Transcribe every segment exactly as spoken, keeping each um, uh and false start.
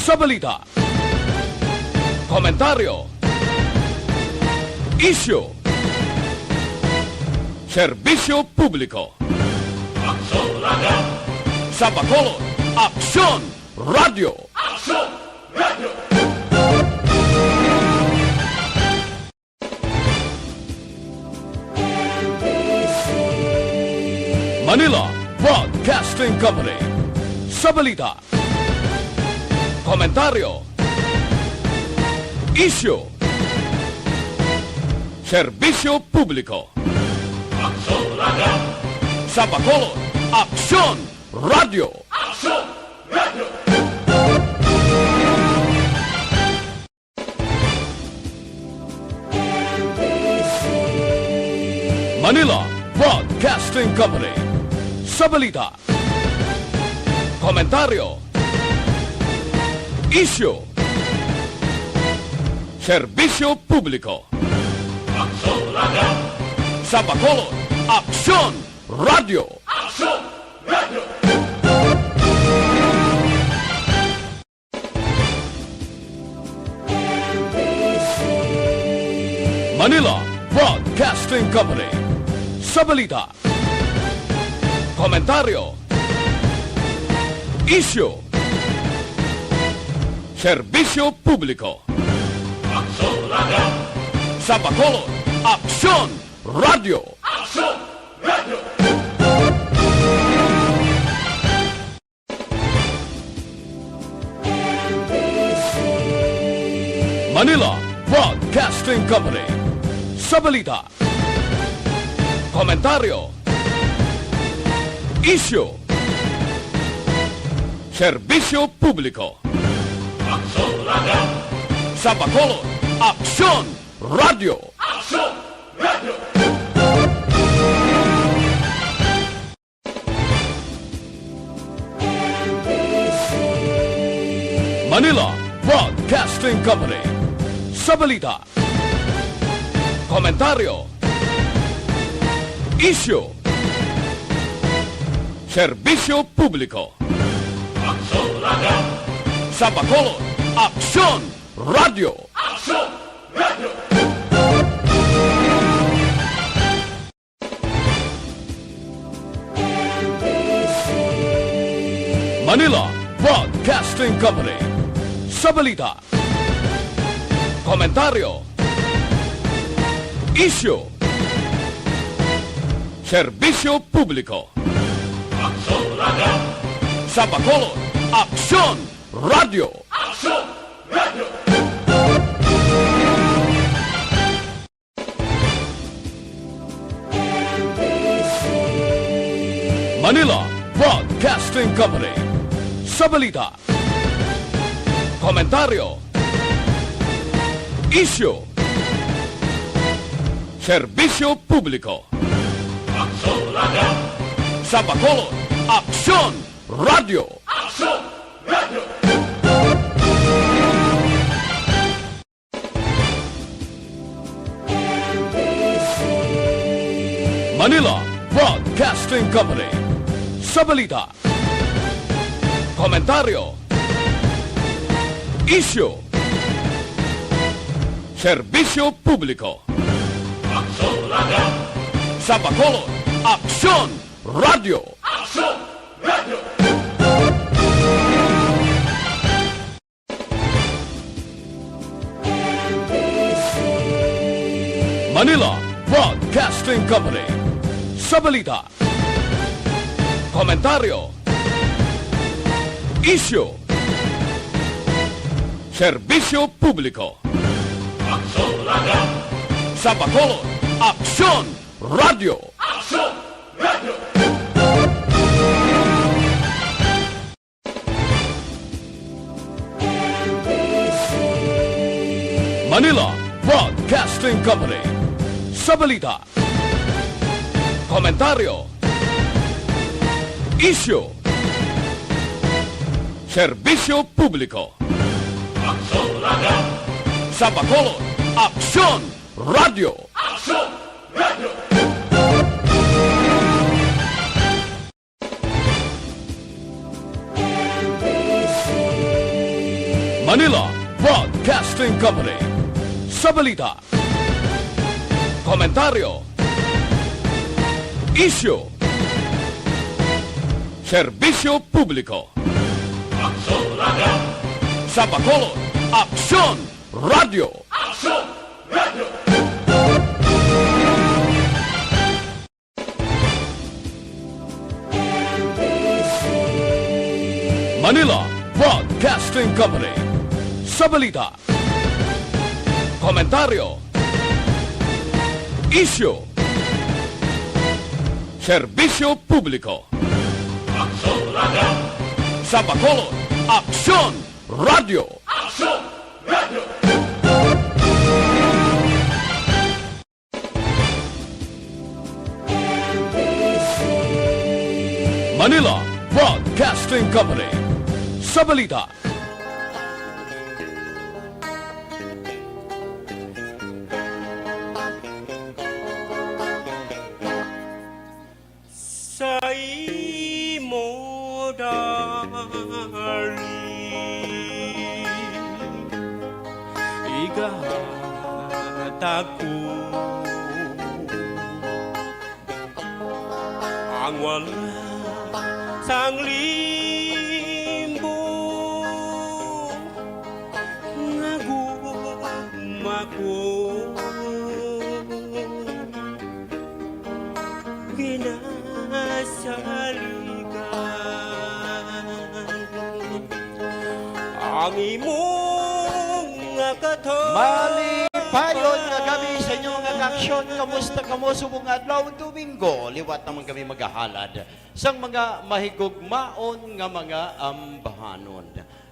Sa balita, komentaryo, isyu, serbisyo publiko. Aksyon Radio! Sa Bacolod, Aksyon Radio! Aksyon Radio! Manila Broadcasting Company. Sa balita, komentaryo, isyu, serbisyo publiko. Aksyon Radio! Sa Bacolod, Aksyon Radio! Aksyon Radio! Manila Broadcasting Company. Sa balita, komentaryo, isyu, serbisyo publiko. Aksyon Radio! Sa Bacolod, Aksyon Radio! Aksyon Radio! Manila Broadcasting Company. Sa balita, komentaryo, isyu, serbisyo publiko. Aksyon Radio! Sa Bacolod, Aksyon Radio! Aksyon Radio! Manila Broadcasting Company. Sa balita, komentaryo, isyu, serbisyo publiko. Aksyon Radio! Sa Bacolod, Aksyon Radio! Aksyon Radio! Manila Broadcasting Company. Sa balita, komentaryo, isyu, serbisyo publiko. Aksyon Radio! Sa Bacolod, Aksyon Radio! Aksyon Radio! Manila Broadcasting Company. Sa balita, komentaryo, isyu, serbisyo publiko. Aksyon Radio! Sa Bacolod, Aksyon Radio! Aksyon Radio! Manila Broadcasting Company. Sa balita, komentaryo, isyu, serbisyo publiko. Aksyon Radio! Sa Bacolod, Aksyon Radio! Aksyon Radio! Manila Broadcasting Company. Sa balita, komentaryo, isyu, serbisyo publiko. Aksyon Radio! Sa Bacolod, Aksyon Radio! Aksyon Radio! Manila Broadcasting Company. Sa balita, komentaryo, isyu, serbisyo publiko. Aksyon Radio! Sa Bacolod, Aksyon Radio! Aksyon Radio! Manila Broadcasting Company. Sa balita, komentaryo, isyu, serbisyo publiko. Aksyon Radio! Sa Bacolod, Aksyon Radio! Aksyon Radio! Manila Broadcasting Company. Sa balita, komentaryo, isyu, serbisyo publiko. Aksyon Radio. Sa Bacolod, Aksyon Radio. Aksyon Radio. Manila Broadcasting Company. Sa balita, komentaryo, isyu, serbisyo publiko. Aksyon Radio. Sa Bacolod, Aksyon Radio. Aksyon Radio. Manila Broadcasting Company. Sa balita, sa imo, darling, igahatag ko ang wala sang limbo nga gugma ko. Ginasaligan ang imo nga katawan. Malipayon nga gab-i sa inyo, mga kaaksyon. Kamusta kamo subong adlaw, Domingo? Liwat naman kami magahalad sang mga mahigugmaon nga mga ambahanon.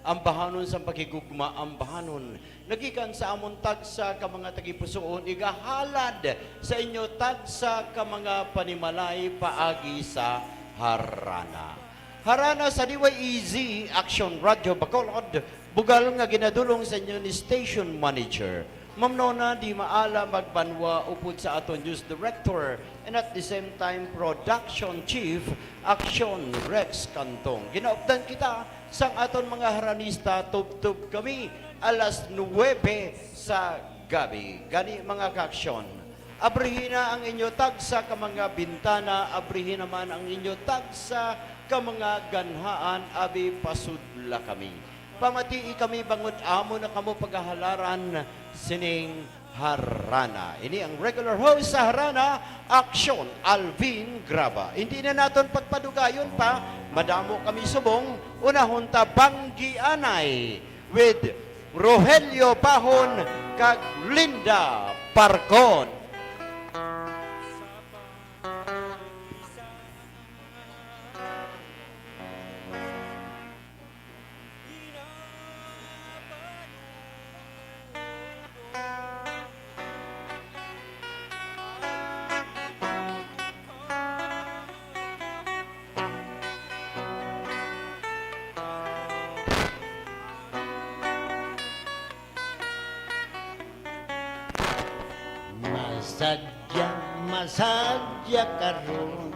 Ambahanon sang paghigugma, ambahanon nga gikan sa amon tagsa ka mga tagipusoon, igahalad sa inyo tagsa ka mga panimalay paagi sa Harana. Harana sa D Y E Z, Action Radio Bacolod, bugal nga ginadulong sa inyo ni Station Manager Ma'am Nona Di Maala Magbanwa, upod sa aton News Director and at the same time Production Chief, Action Rex Cantong. Ginaupdan kita sang aton mga haranista, tubtob kami alas nuwebe sa gabi. Gani, mga kaaksyon, abrihi na ang inyo tagsa ka mga bintana, abrihi naman ang inyo tagsa ka mga ganhaan, abi pasudla kami. Pamatii kami bangod amo na kamo pagahalaran sining Harana. Ini ang regular host sa Harana, Aksyon, Alvin Graba. Hindi na naton pagpadugayon pa, madamo kami subong, unahon ta Banggianay with Rogelio Pahon kag Linda Parcon. Masadya, masadya karon,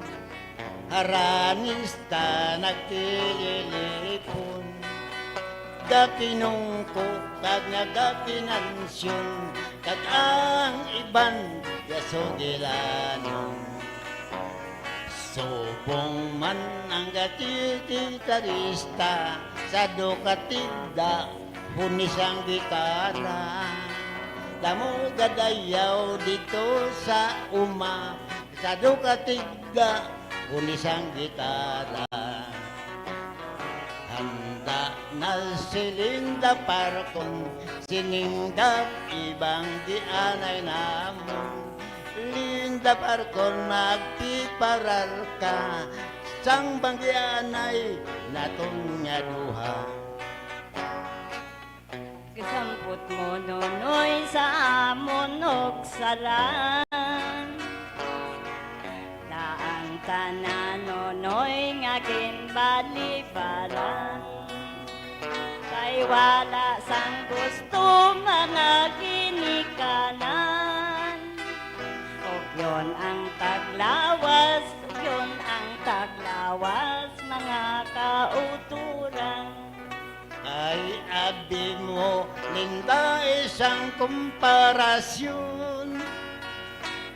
haranista nagtililipon. Gakinungko kag nagakinansyon, kag ang iban gasugilanon. Subong man ang gatigitarista sa dukatigda huni sang gitara. Damo gadayaw dito sa uma sa dukatigda huni sang gitara. Handa na si Linda Parcon, sining gab-i Banggianay namon. Linda Parcon, magpiparal ka sang Banggianay naton nga duha. Kasampot mo, Nonoy, sa amon og salan. Daang tanan, Nonoy, nga ginbalibaran. Kay wala sang gusto mga ginikanan. Ugyon ang taglawas, ugyon ang taglawas, mga kauturan. Ay abi mo, Linda, isang komparasyon.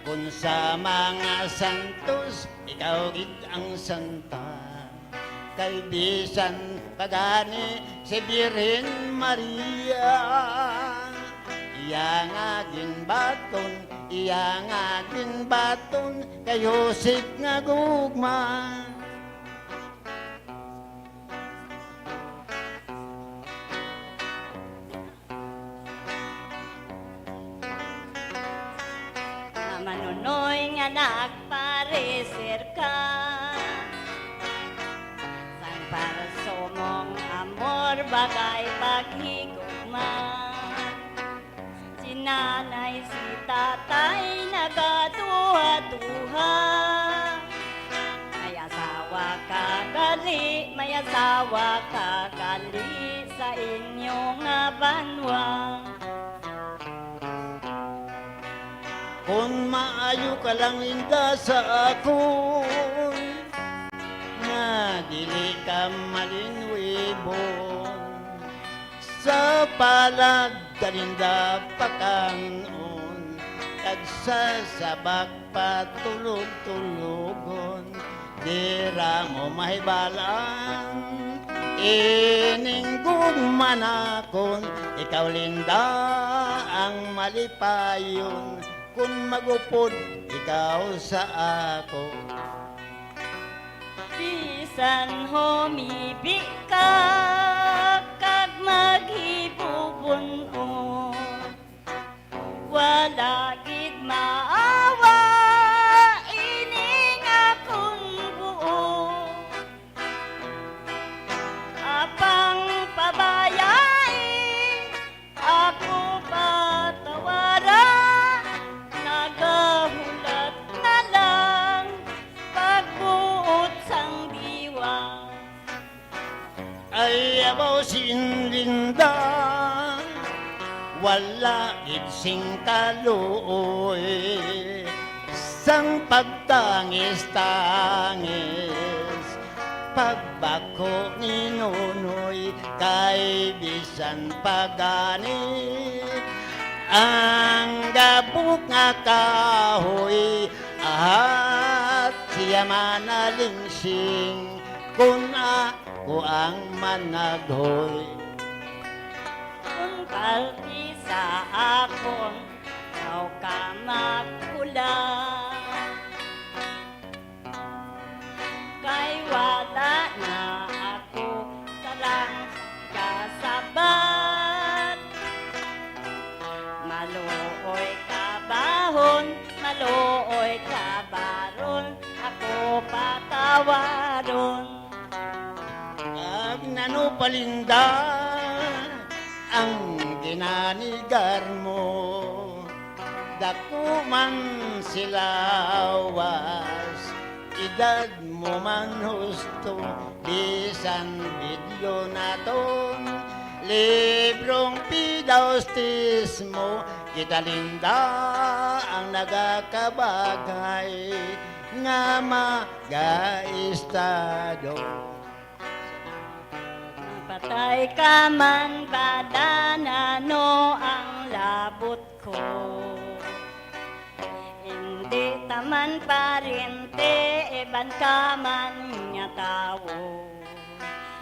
Kun sa mga santos, ikaw gid ang santa. Kay bisan pa gani si Birhen Maria, iya nga ginbaton, iya nga ginbaton kay Joseph nga gugma. Nga manunoy nga nagpareserka, sang parso mong amor bagay paghigugma. Si nanay, si tatay nagaduha-duha. May asawa ka gali, may asawa ka gali sa inyo nga banwa. Kon maayo ka lang, Linda, sa akon, nga dili ka malinwibon, sa palad ka, Linda, pakan-on, kag sa sabak patulog-tulogon. Dira mo mahibal-an ining gugma nakon, ikaw, Linda, ang malipayon, kun magupod ikaw sa ako. Bisan humibi ka kag maghibubun-on, wala gid maawa ining akon buot. Apang pabayai, ako patawara, nagahulat na lang pagbuot sang diwa. Ay, abaw, si Linda, wala gid sing kaluoy sang pagtangis-tangis, pagbako ni Nonoy, kay bisan pa gani ang gabok nga kahoy, ahat siya manalingsing. Kun ako ang managhoy. Kun palti sa akon, daw ka magkulang. Kay wala na ako sa lang kasabat. Maluoy ka bahon, maluoy ka baron, ako patawaron. Kag nano pa, Linda, ang ginanigar mo? Dako man si lawas, edad mo man husto, bisan bidlo naton, librong pidawstismo, kita, Linda, ang nagakabagay nga magaestado. Patay ka man bala, nano ang labot ko? Indi ta man parente, iban ka man nga tawo.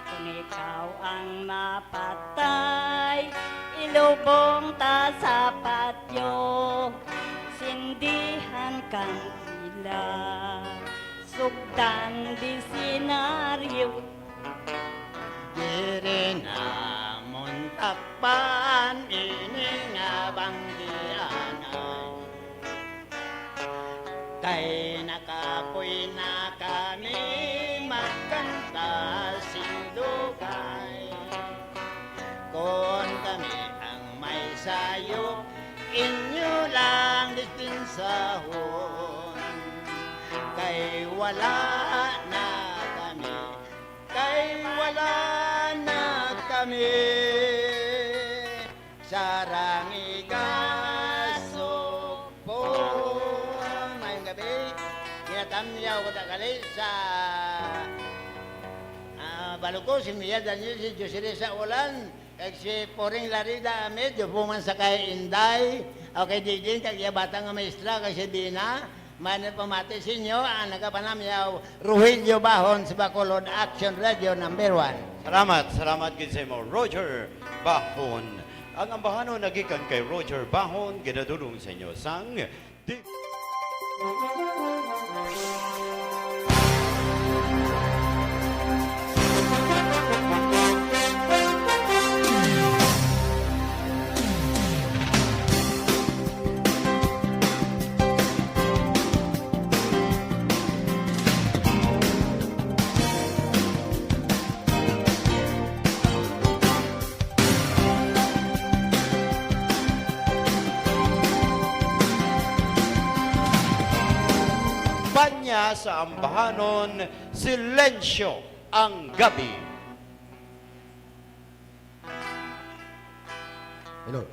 Kon ikaw ang mapatay, ilubong ta sa patyo, sindihan kandila, sugdan disinaryo. Diri namon takpan ini nga banggianay, kay nakapoy na kami magkanta sing dugay. Kon kami ang may sayop, inyo lang dispensahon, kay wala na kami, kay wala na kami. Sarang igasok po. Mayong gabi. Ginatamyaw ko ta gali sa, ah, balod ko, si Mia Daniel, si Jocelyn sa Ulan. Kag si Puring Larida Amid, human sa kay Inday, o kay Digin, kag iya bata nga maestra, kag si Dina, may nagpamati sa inyo, ang nagapanamyaw, Rogelio Bahon sa Bacolod Action Radio number one. Salamat, salamat gid sa imo, Roger Bahon. Ang ambahanon nagikan kay Roger Bahon, ginadulong sa inyo sang Di- Banya sa ambahanon, silensyo ang gabi. Hello.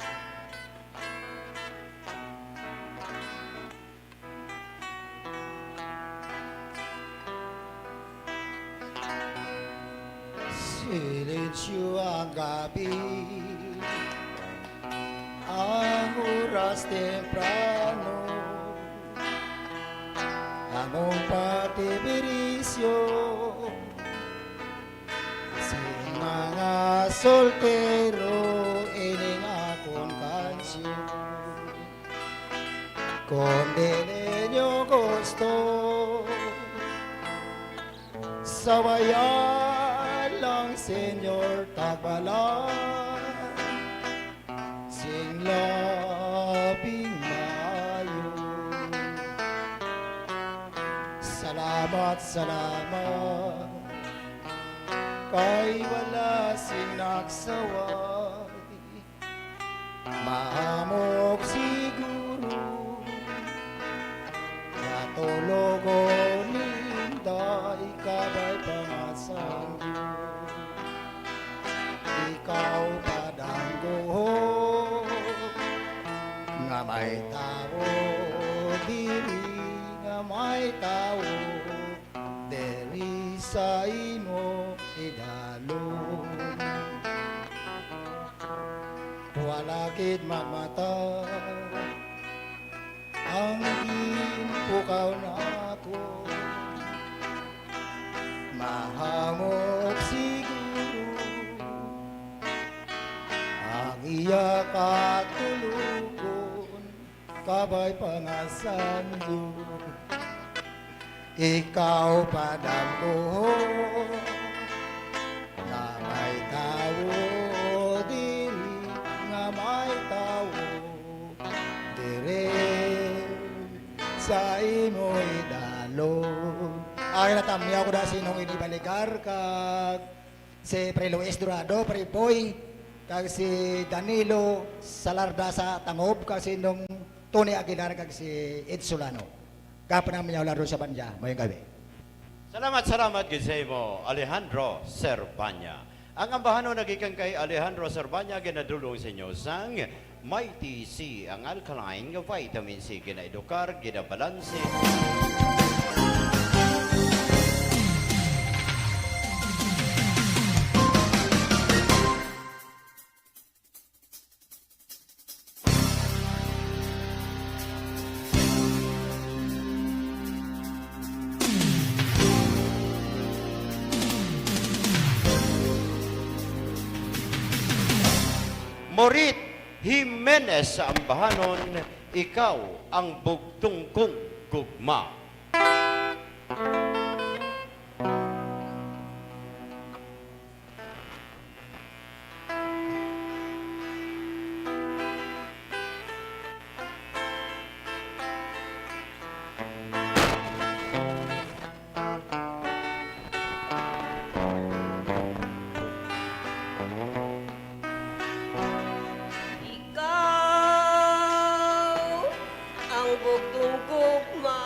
Silensyo ang gabi, ang oras temprano, among pagtibirisyo sing mga soltero, ining akon kansyon. Kon di ninyo gusto, sabayan lang, Senyor Tagbalan, sing labing maayo. Salamat, salamat, kay wala sing nagsaway. Mahamok siguro nga tulogon ni Inday, kabay pa nga sang Dios. Ikaw padanggohon nga may tawo diri, nga may tawo diri sa imo idalom. Wala gid magmata ang ginpukaw nako. Mahamok siguro ang iya katulugon, kabay pa nga sang Dios. Ikaw padamgo nga may tawo diri, nga may tawo diri sa imo idalom. Ay, natamyaw ko na sinong inibaligar kag si Pre Luis Dorado, Pre Boy, kag si Danilo Salarda sa Tangob, kag si Nong Tony Aguilar, kag si Ed Solano. Kapanamyaw lang ron sa banda, mayong gabi. Salamat, salamat gid sa imo, Alejandro Serbanya. Ang ambahanon nagikan kay Alejandro Serbanya, ginadulong sa inyo sang Mighty C, ang alkaline nga vitamin C, ginaedukar, ginabalanse. Morit Jimenez sa ambahanon, Ikaw ang Bugtong Kong Gugma. Ikaw ang bugtong gugma.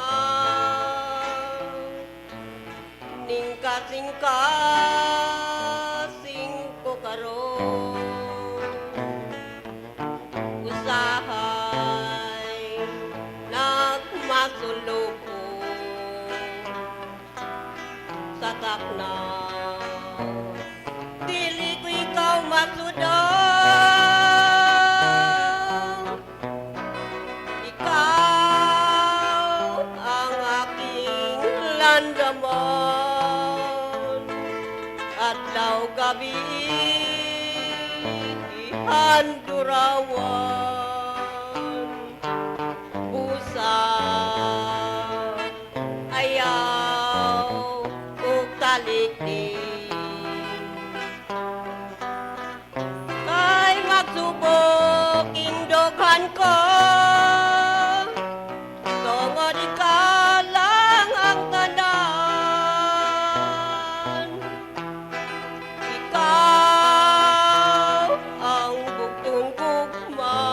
Ningkasingkasing ko karon, usahay nagmasulog ko sa takna. Dili ko ikaw masudo. Handurawan, busa, ayaw ug talikdi. Kay magsubok indughan ko, tungod ikaw lang ang tanan. Ikaw ang bugtong gugma,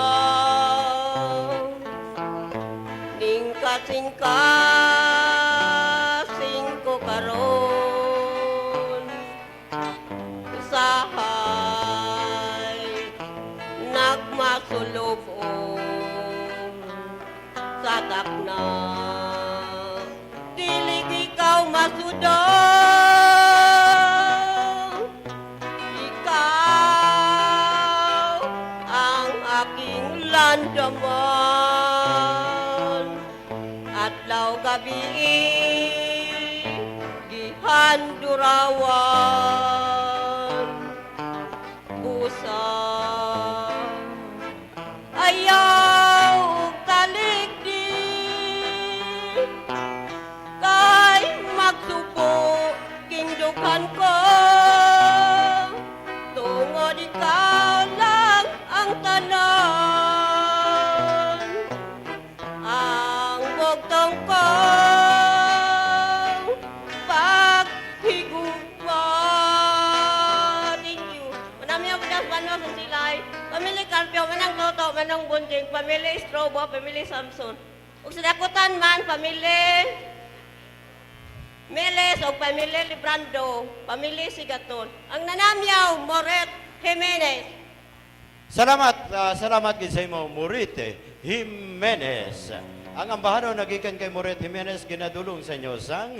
ning kasing-kasing ko karon. Usahay nagmasulog-ong sa takna. Dili ikaw masudong. Ikaw ang aking landaman. Adlaw gabii gihandurawan. Busa, ayaw ug talikdi, kay magsubo king dughan ko, tungod ikaw lang ang tanan. Ang bugtong kong paghigugma. Thank you. Manamyaw ko das banwa sa silay. Pamili Carpio, Manang Toto, Manang Bunjing, pamili Estrobo, pamili Samson. Ug sa Dakutan man, pamili Meles, ug pamili Librando, pamili Sigaton. Ang nanamyaw, Moret Jimenez. Salamat, ah, salamat gid sa imo, Morete Jimenez. Ang ambahanon nagikan kay Morete Jimenez, ginadulong sa inyo sang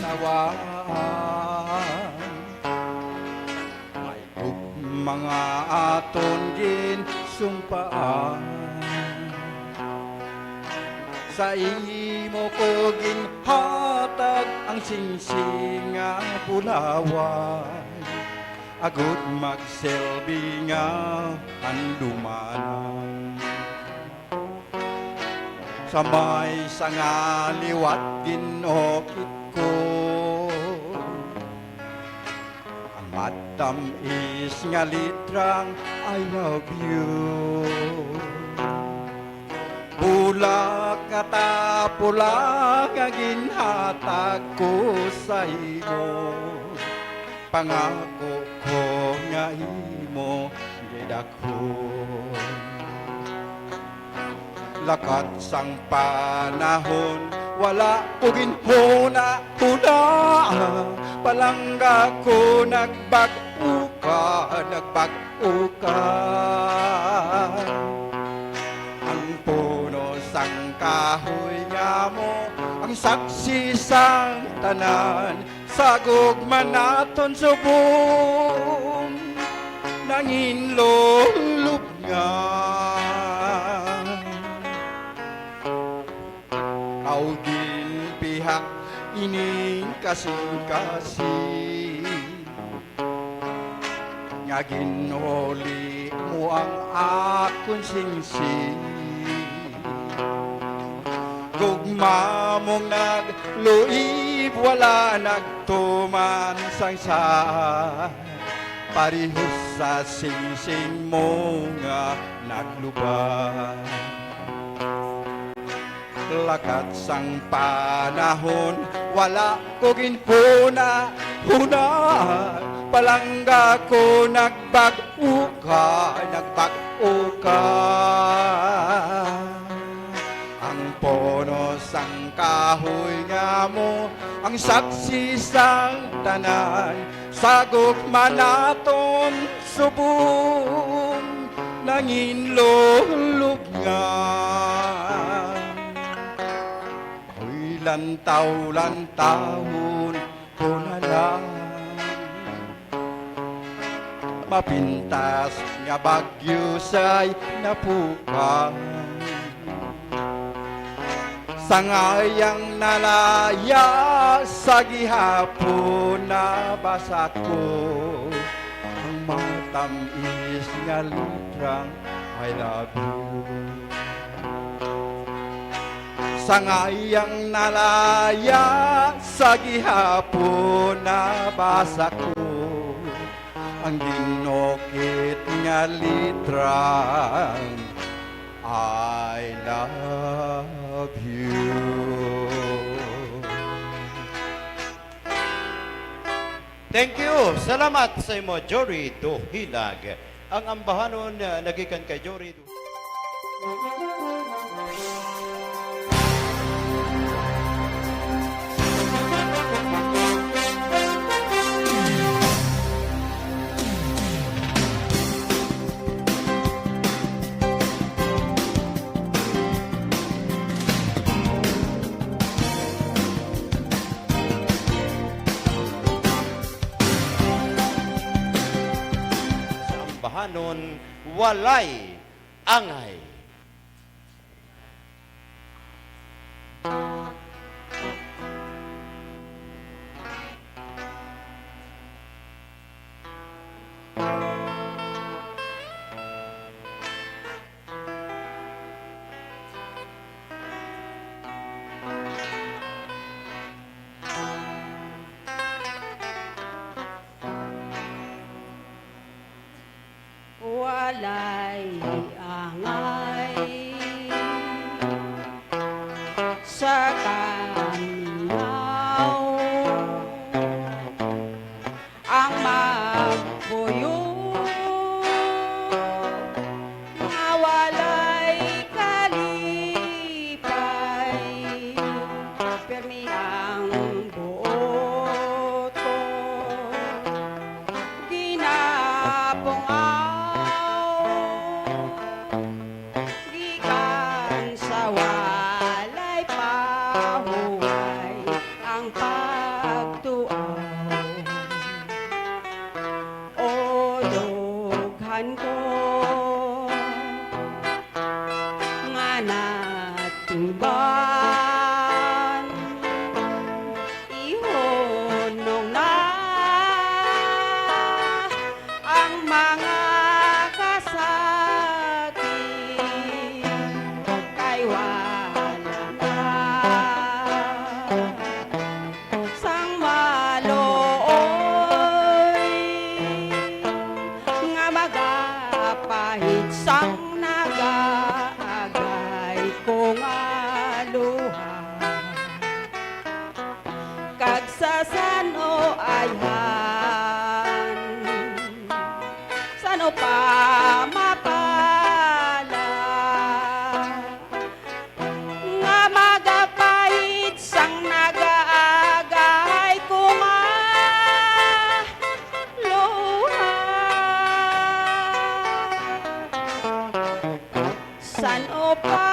Tawaan. May gugma nga aton ginsumpaan. Sa imo ko ginhatag ang singsing nga bulawan, agud magsilbi nga handumanan. Sa may sanga liwat ginukit ko ang matamis nga litrang I love you. Bulak nga tapula nga ginhatag ko sa imo. Pangako ko nga imo gidakhon. Lakat sang panahon, wala ko ginhuna-huna. Palangga ko, nagbag-o ka, nagbag-o ka. Ang puno sang kahoy nga mo, ang saksi sang tanan. Sa gugma naton subong nanginlulubngan. Kay ginpihak ining kasing-kasing, nga ginuli mo ang akon singsing. Gugma mong nagluib, wala nagtuman sang sa, parehas sa singsing mo nga nagluba. Lakat sang panahon, wala ko ginhuna-huna. Palangga ko, nagbag-o ka, nagbag-o ka. Ang puno sang kahoy nga mo, ang saksi sang tanan. Sa gugma naton subong nanginlulubngan. Uy, lantaw-lantawon ko na lang. Mapintas nga bagyo say napukan. Sangayang nalaya sa gihapon, nabasa ko ang matamis nga litrang I love you. Sangayang nalaya sa gihapon, nabasa ko ang ginukit nga litrang I love you. Thank you. Salamat sa imo, Jory Duhilag. Ang ambahanon, ah, nagikan kay Jory Du- Sa ambahanon, walay angay. Walay angay sa kamingaw ang magpuyo nga walay kalipay. Pirmi ang buot ko. Ginapungaw gikan sa walay pahuway ang pagtuaw. O dughan ko nga natumban. Ihunong na ang mga kasakit, kay wala na sang maluoy nga magapahid sang nagaagay ko nga luha. Kag sa san-o ayhan, san-o pa mapala, nga magapahid sang nagaagay ko nga luha. San-o pa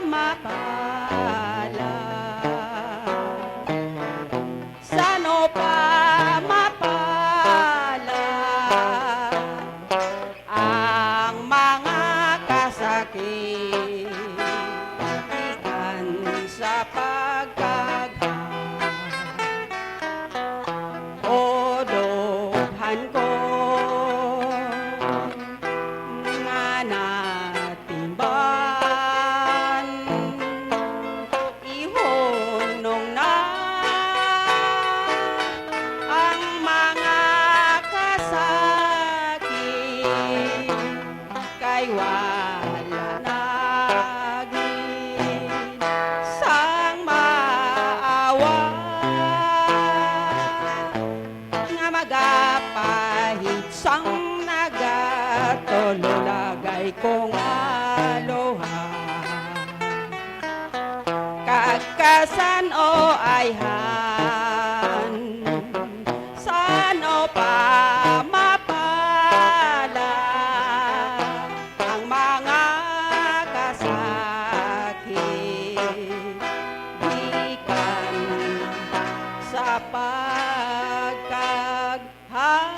mapala, san-o pa mapala. Kong aluhan, kag kasan-o ayhan, san-o pa mapala ang mga kasakit gikan sa pagkag ha.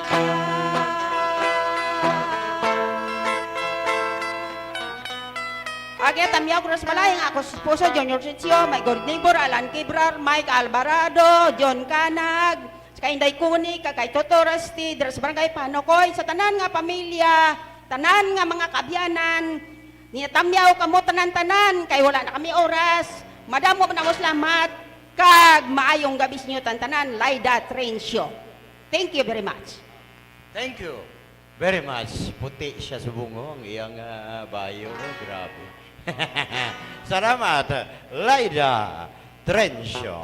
Agi tamyaw ko sa balay nga ako sa esposo, Junior Sitio, my good neighbor, Alan Kibrar, Mike Alvarado, John Canag, sa kay Inday Kuni, kag kay Toto Rusty, dira sa barangay Panokoy, sa tanan nga pamilya, tanan nga mga kaabyanan, niya tamyaw kamo tanan-tanan, kay wala na kami oras. Madamo man ako salamat, kag maayong gabi sa inyo tanan-tanan, Laida Trencio. Thank you very much. Thank you very much. Puti siya subong, oh, ang iyang, ah, bayo. Oh, grabe. Salamat, Laida Trencio.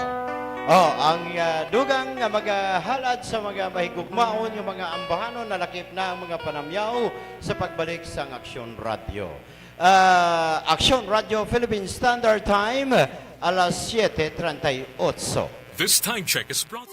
Oh, ang, ah, dugang nga magahalad sa mga mahigugmaon nga mga ambahanon, nalakip na ang mga panamyaw sa pagbalik sang Aksyon Radio. Ah, Aksyon Radio Philippine Standard Time, alas siete treinta y ocho. This time check is brought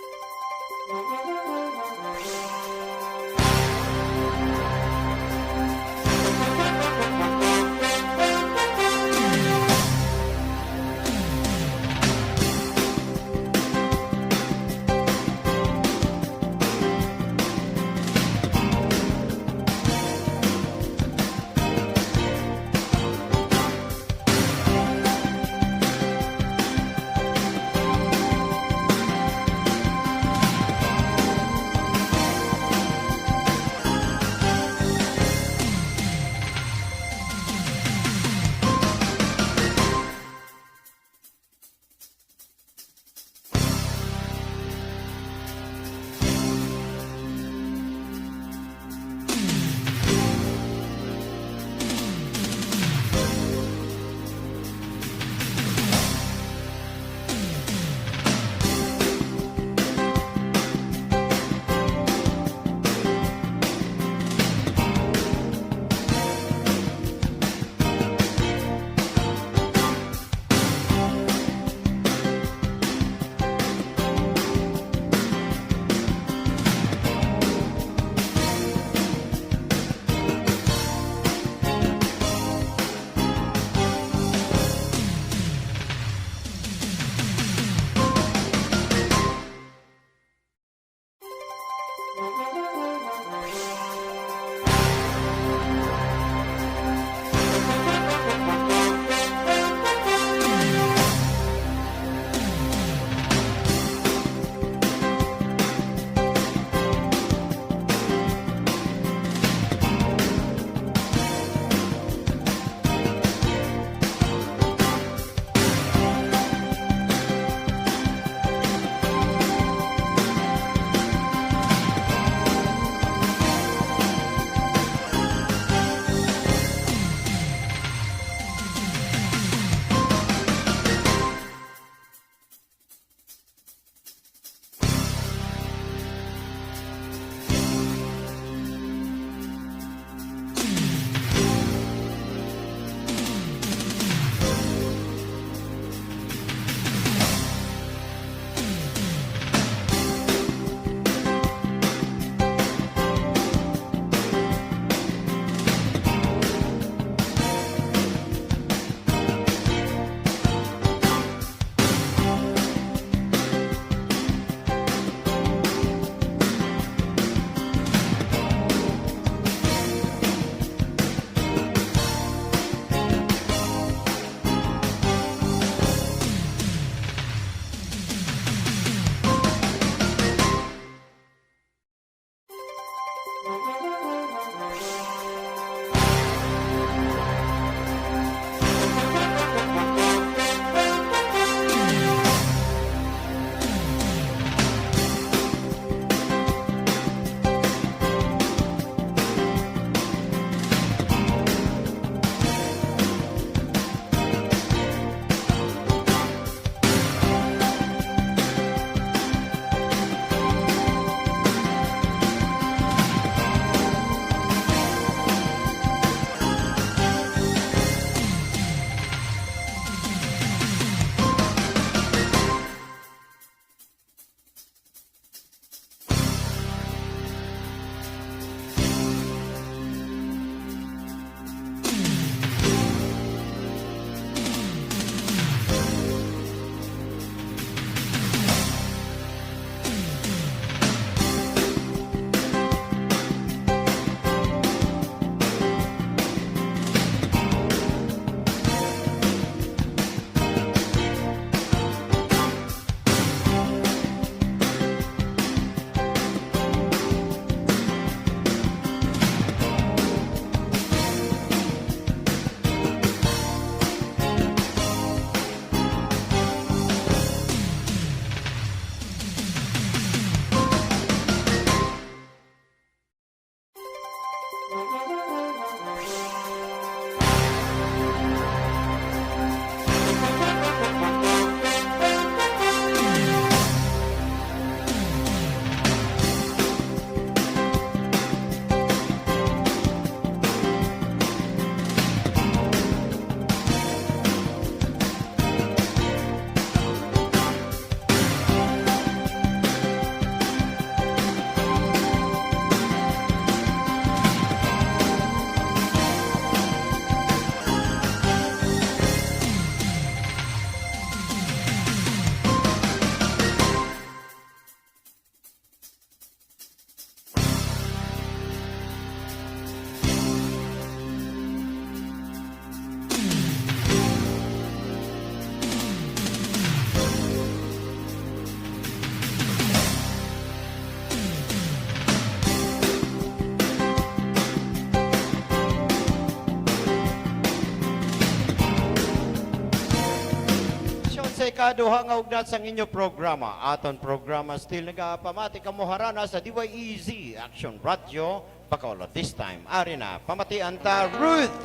Duha nga ugnat sang inyo programa. Aton programa still nagapamati kamo harana sa D Y E Z Action Radio, Bacolod. This time, ari na, pamatian ta Ruth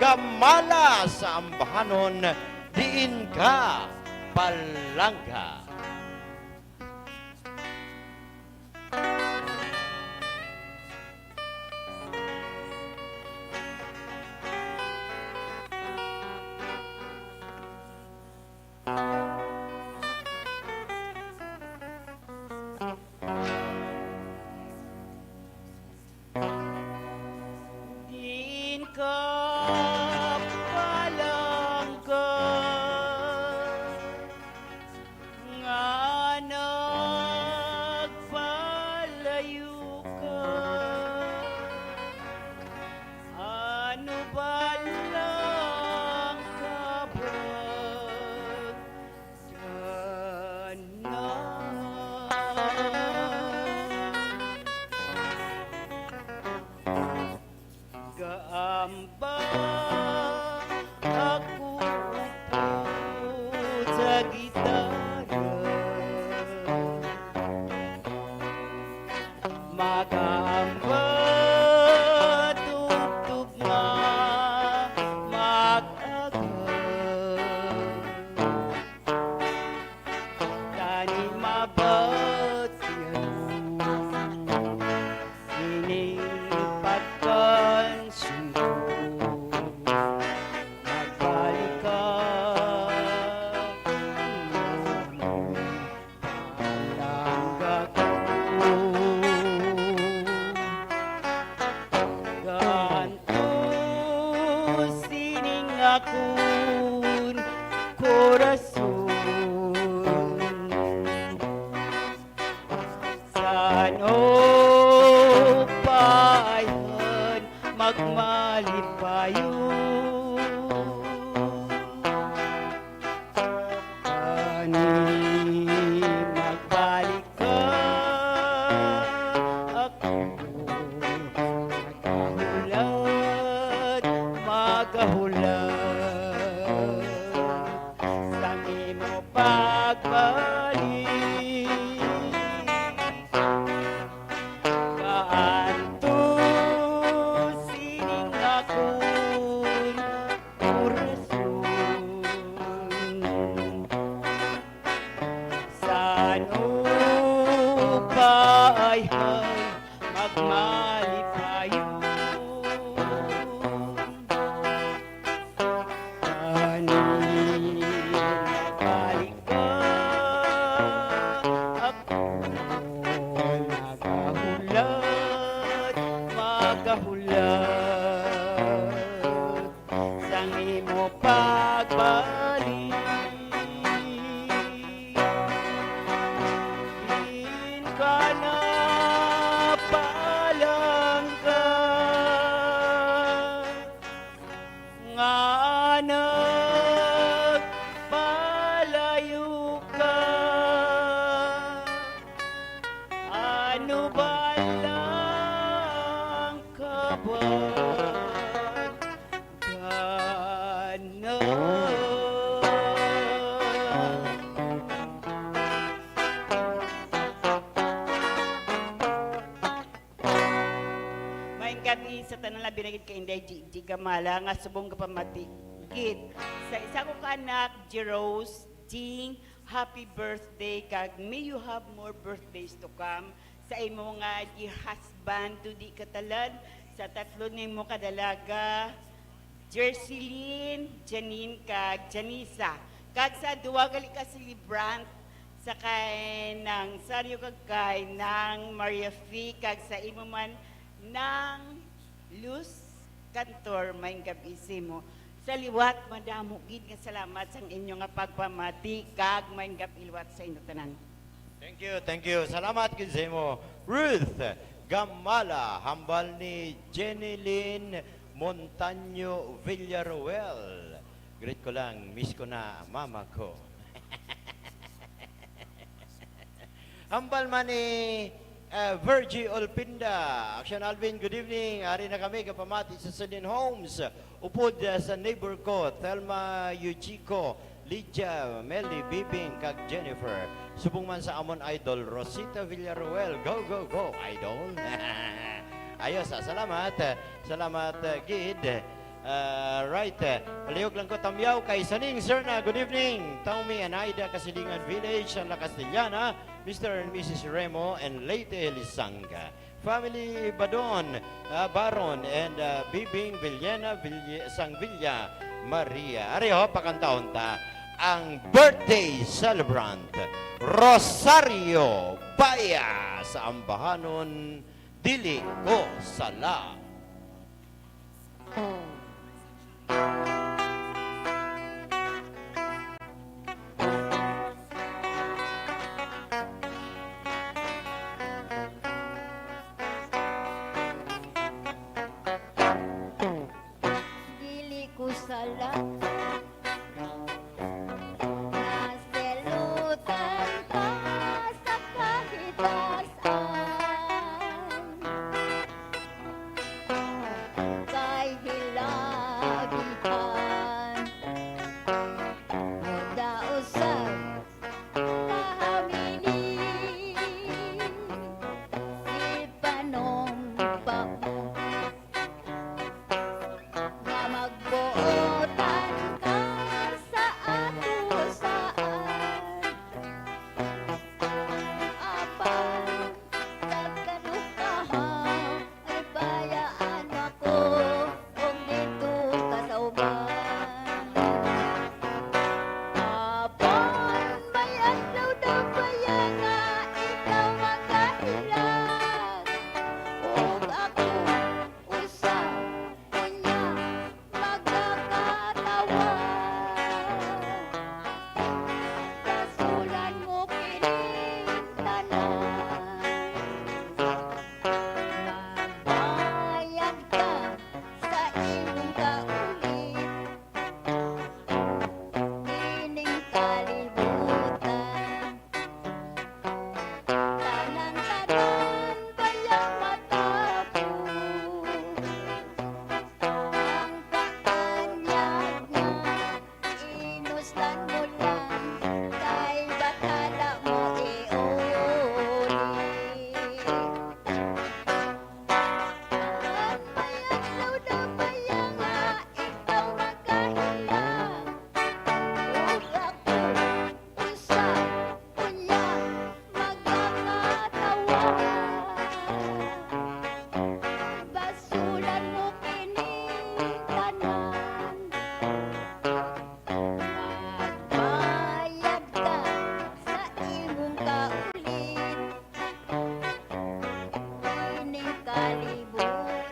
Gamala sa ambahanon, Diin Ka Palangga. Diin ka palangga nga nagpalayo ka? Ano ba lang kabag Gaamba ako upod sa gitara. Magaamba tubtob nga mag-aga. Tani mabatian sining pagkansyon ko. Magbalik ka, palangga ko. Ganto sining akon korason. San-o pa ayhan magmalipayon? Ani magbalik ka, ako magahulat, magahulat sang imo pagbalik. Kaantos sining akon korason. San-o pa ayhan magmalipayon? Ani mabalik ka, ako nagahulat, magahulat sang imo pagbalik. Diin ka na palangga nga nagpalayo ka? Ano ba lang kabag Maayong gab-i sa tanan, labi na gid kay Inday Gigi Gamala nga subong gapamati gid sa isa ko ka anak, Jerose Jing. Happy birthday, kag may you have more birthdays to come. Sa imo nga dear husband, Dudi Catalan, sa tatlo nimo ka dalaga, Jerseline, Janine, kag Janisa. Kag sa duwa gali ka celebrant, sa kay Nang Sario kag kay Nang Maria Fe, kag sa imo man, Nang Luz Cantor, maayong gab-i sa imo. Sa liwat, madamo gid nga salamat sang inyo nga pagpamati, kag maayong gab-i liwat sa inyo tanan. Thank you, thank you. Salamat gid sa imo, Ruth Gamala, hambal ni Jenilyn Montaño Villaruel. Greet ko lang, miss ko na mama ko. Hambal man ni, eh, Virgie Olpinda. Action Alvin, good evening. Ari na kami, gapamati sa Celine Homes. Upod, eh, sa neighbor ko, Thelma Yujiko. Lydia, Melly, Bibing, kag Jennifer. Subong man sa amon idol, Rosita Villaruel. Go, go, go, idol. Ayos, ah, salamat. Salamat, ah, gid. Ah, right. Palihog lang ko, Tamyaw, kay Saning Serna. Good evening. Tommy and Ida, Kasilingan Village, San La Castellana. Mister and Missus Remo and Leyte Lisanga. Family Badon, ah, Baron, and, ah, Bibing Villena Ville-, Sangvilla Maria. Ari ho, pakantahon ta ang birthday celebrant, Rosario Baya, sa ambahanon, Dili Ko Sala. Dili ko sala. Naselutan ka sa kahitasan. Kay hilagihan mo daw sa kahamili. Si panumpa mo nga magbuotan ka sa ato saan. Apan sa kadukahan, ay bayaan ako, ug didto ka sa uban. Apan may adlaw daw baya nga ikaw magkahilang, ug ako usa, unya magkakatawa. Basulan mo kining tanan. Magbayad ka sa imong kaulit. Ining kalibutan, tanan-tanan baya matapos. Ang kaanyag nga inuslan mo lang, kay bathala mo iuli. Ang may adlaw na baya nga ikaw magkahilang, ug ako usa, unya magkakatawa. Basulan mo kining tanan. Magbayad ka sa imong kaulit. Ining kalibutan,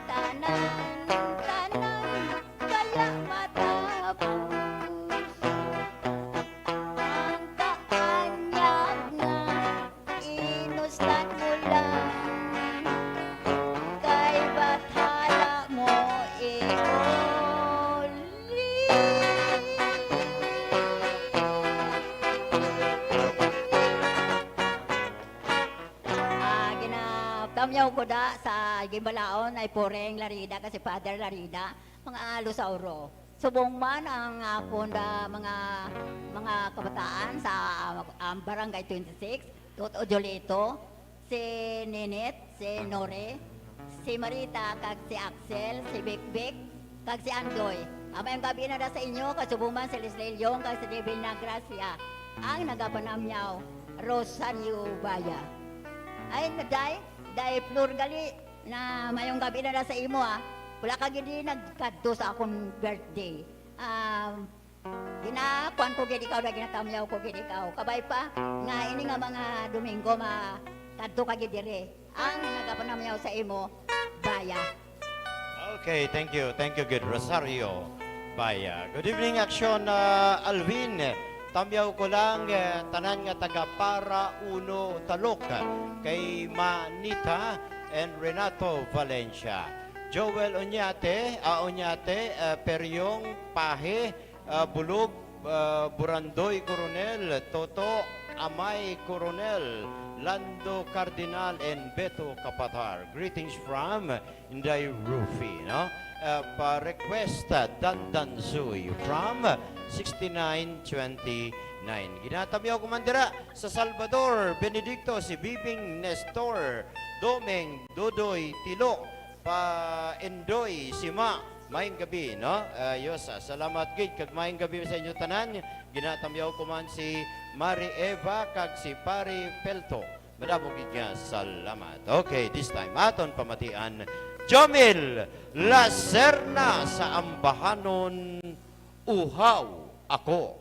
tanan-tanan baya matapos. Ang kaanyag nga inuslan mo lang, kay bathala mo iuli. Ah, ginatamyaw ko da sa ginbalaon ay Pureng Larida, kasi Father Larida, mga Losauro. Subong man ang akon da mga, mga kabataan sa, ah, Barangay twenty-six, Toto Jolito, si Ninit, si Nore, si Marita, kag si Axel, si Bikbik, kag si Andoy. Ang mayong gabi na da sa inyo, kag subong man si Leslie Leon, kag si Divina Gracia, ang nagapanamyaw, Rosario Baya. Ay, naday, day Flor gali, na mayong gabi na da sa imo, ah. Wala ka gid nagkadto sa akong birthday. Um, ginakuan ko gid ikaw, na ginatamyaw ko gid ikaw. Kabay pa nga ini nga mga Domingo, makadto ka gid diri. Ang nagapanamyaw sa imo, Baya. Okay, thank you. Thank you, good Rosario Baya. Good evening, Action, ah, Alvin. Tamyaw ko lang, eh, tanan nga taga Para Uno Talok, kay Manita and Renato Valencia. Joel Oñate, ah, Oñate, ah, Peryong Pahe, ah, Bulog, ah, Burandoy Coronel, Toto, Amay Coronel, Lando Cardinal, and Beto Capatar. Greetings from Inday Rufy, no? Uh, pa request, uh, Dandan Suy from sixty-nine twenty-nine. Ginatamyaw ko man dira sa Salvador, Benedicto, si Bibing Nestor, Domeng, Dodoy, Tilo, pa Endoy, Sima. Maayong gabi, no? Uh, Yosa, salamat gid kag maayong gabi sa inyo tanan. Ginatamyaw ko man si Mari Eva kag si Pari Pelto. Madamo gid nga salamat. Okay, this time, aton pamatian, Jomil Lacerna sa Ambahanon, Uhaw Ako.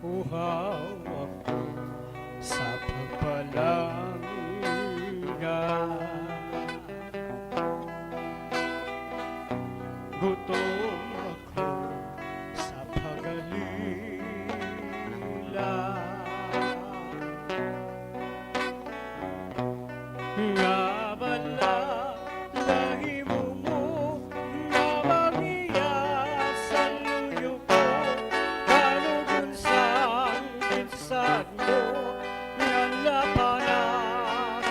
Uhaw ako sa pagpalangga. Gutom ako sa pagalila. Nga bala nahimo mo nga mangiya sa luyo ko, kalugon sang ginsad mo nga napanas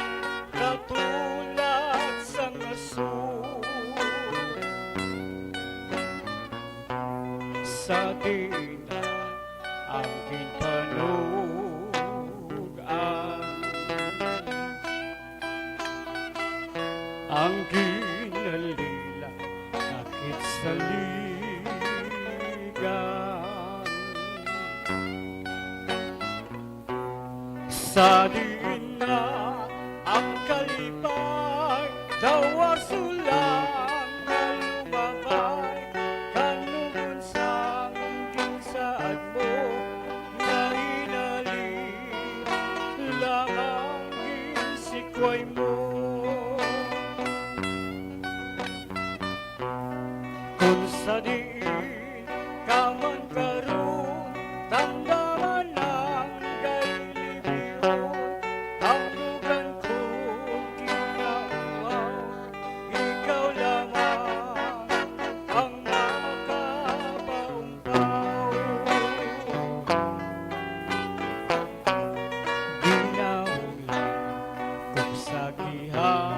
katulad sang aso. Sa diin na ang ginpanug-an, ang ginalila nakit sa ligan. Sa diin na ang kalipay daw asulang nga lumabay, kanugon sang ginsaad mo nga hinali lamang ginsikway mo. Kung sa diin ka man karon, tamdaman ang galibihon, ang dugan ko ginauhaw, ikaw lamang ang makapaumpaw. Ginauhaw ko sa gihapon.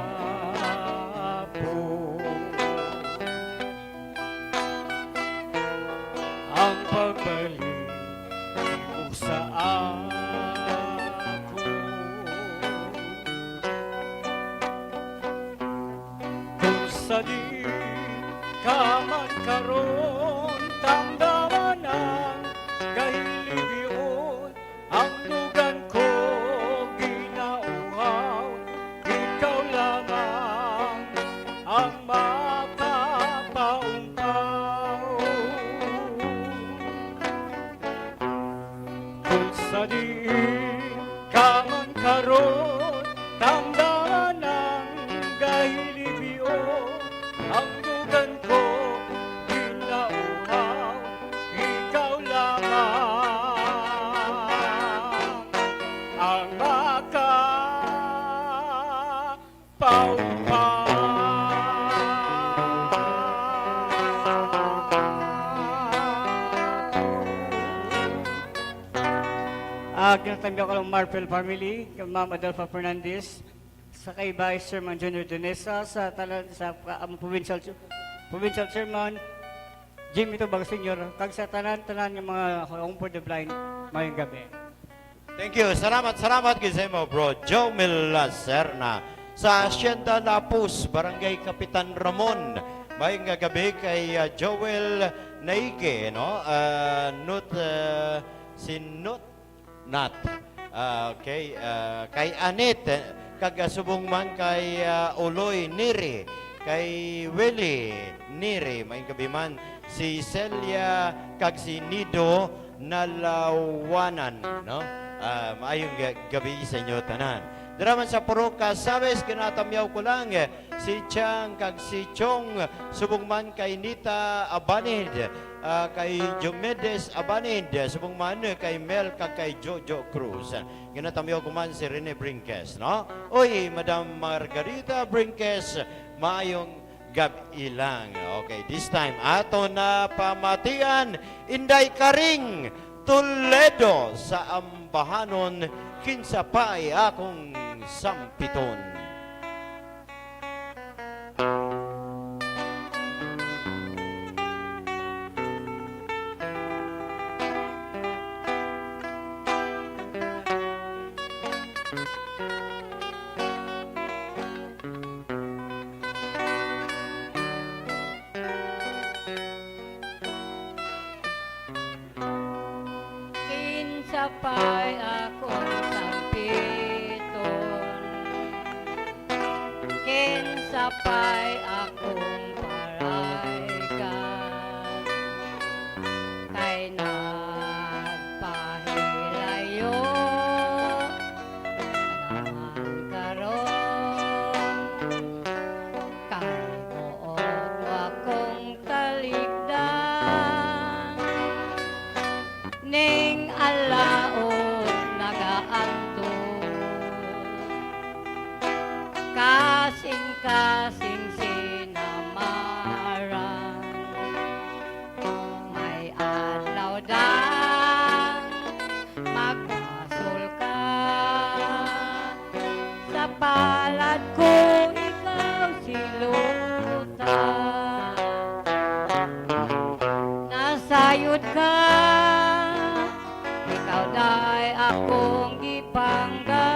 Ang pagbalik mo sa akon. Kung sa di ka man karon, tamdaman ang kahilibion, ang dugan ko ginauhaw, ikaw lamang ang makapaumpaw. Kung sa diin ka man karon, tamdaman ang gahilibion, ang dugan ko ginauhaw, ikaw lamang ang makapaumpaw. Ah, ginatamyaw ko lang Marfil family, kay Ma'am Adolfo Fernandez, sa kay Vice Chairman Junior Donesa, sa tanan, sa ka-, ang provincial, provincial chairman, Jimmy Tubang Senior, kag sa tanan-tanan nga mga Home for the Blind, maayong gabi. Thank you. Salamat, salamat gid sa imo, bro. Joe Mil Lacerna sa Hacienda Lapus, Barangay Kapitan Ramon. Maayong nga gabi kay, ah, Joel Naige, no? Ah, Nut, ah, si Nut Nat. Ah, okay, ah, kay Anit, eh, kag, ah, subong man kay, ah, Uloy Neri, kay Willie Neri, maayong gabi man, si Celia kag si Nido Nalawanan, no? Ah, maayong ga-, gabi sa inyo tanan. Dira man sa Purok Sabes, ginatamyaw ko lang, eh, si Chang kag si Chong, subong man kay Nita Abanid, ah, kay Diomedes Abanid, subong man kay Mel kag kay Jojo Cruz. Ginatamyaw ko man si Rene Brinques, no? Oy, Madam Margarita Brinques, maayong gab-i lang. Okay, this time, ato na pamatian, Inday Karing Toledo sa Ambahanon, kinsa pa'y akong sampiton. Kinsa pa'y akong sampiton? Kinsa pa'y akong paraykan? Kay nagpahilayo na man karon. Kay buot akong taligdan, ning alaot nagaantos. Kasing-kasing sinamaran, may adlaw dang magbasol ka. Sa palad ko ikaw silutan. Nasayod ka, ikaw day akong gipangga.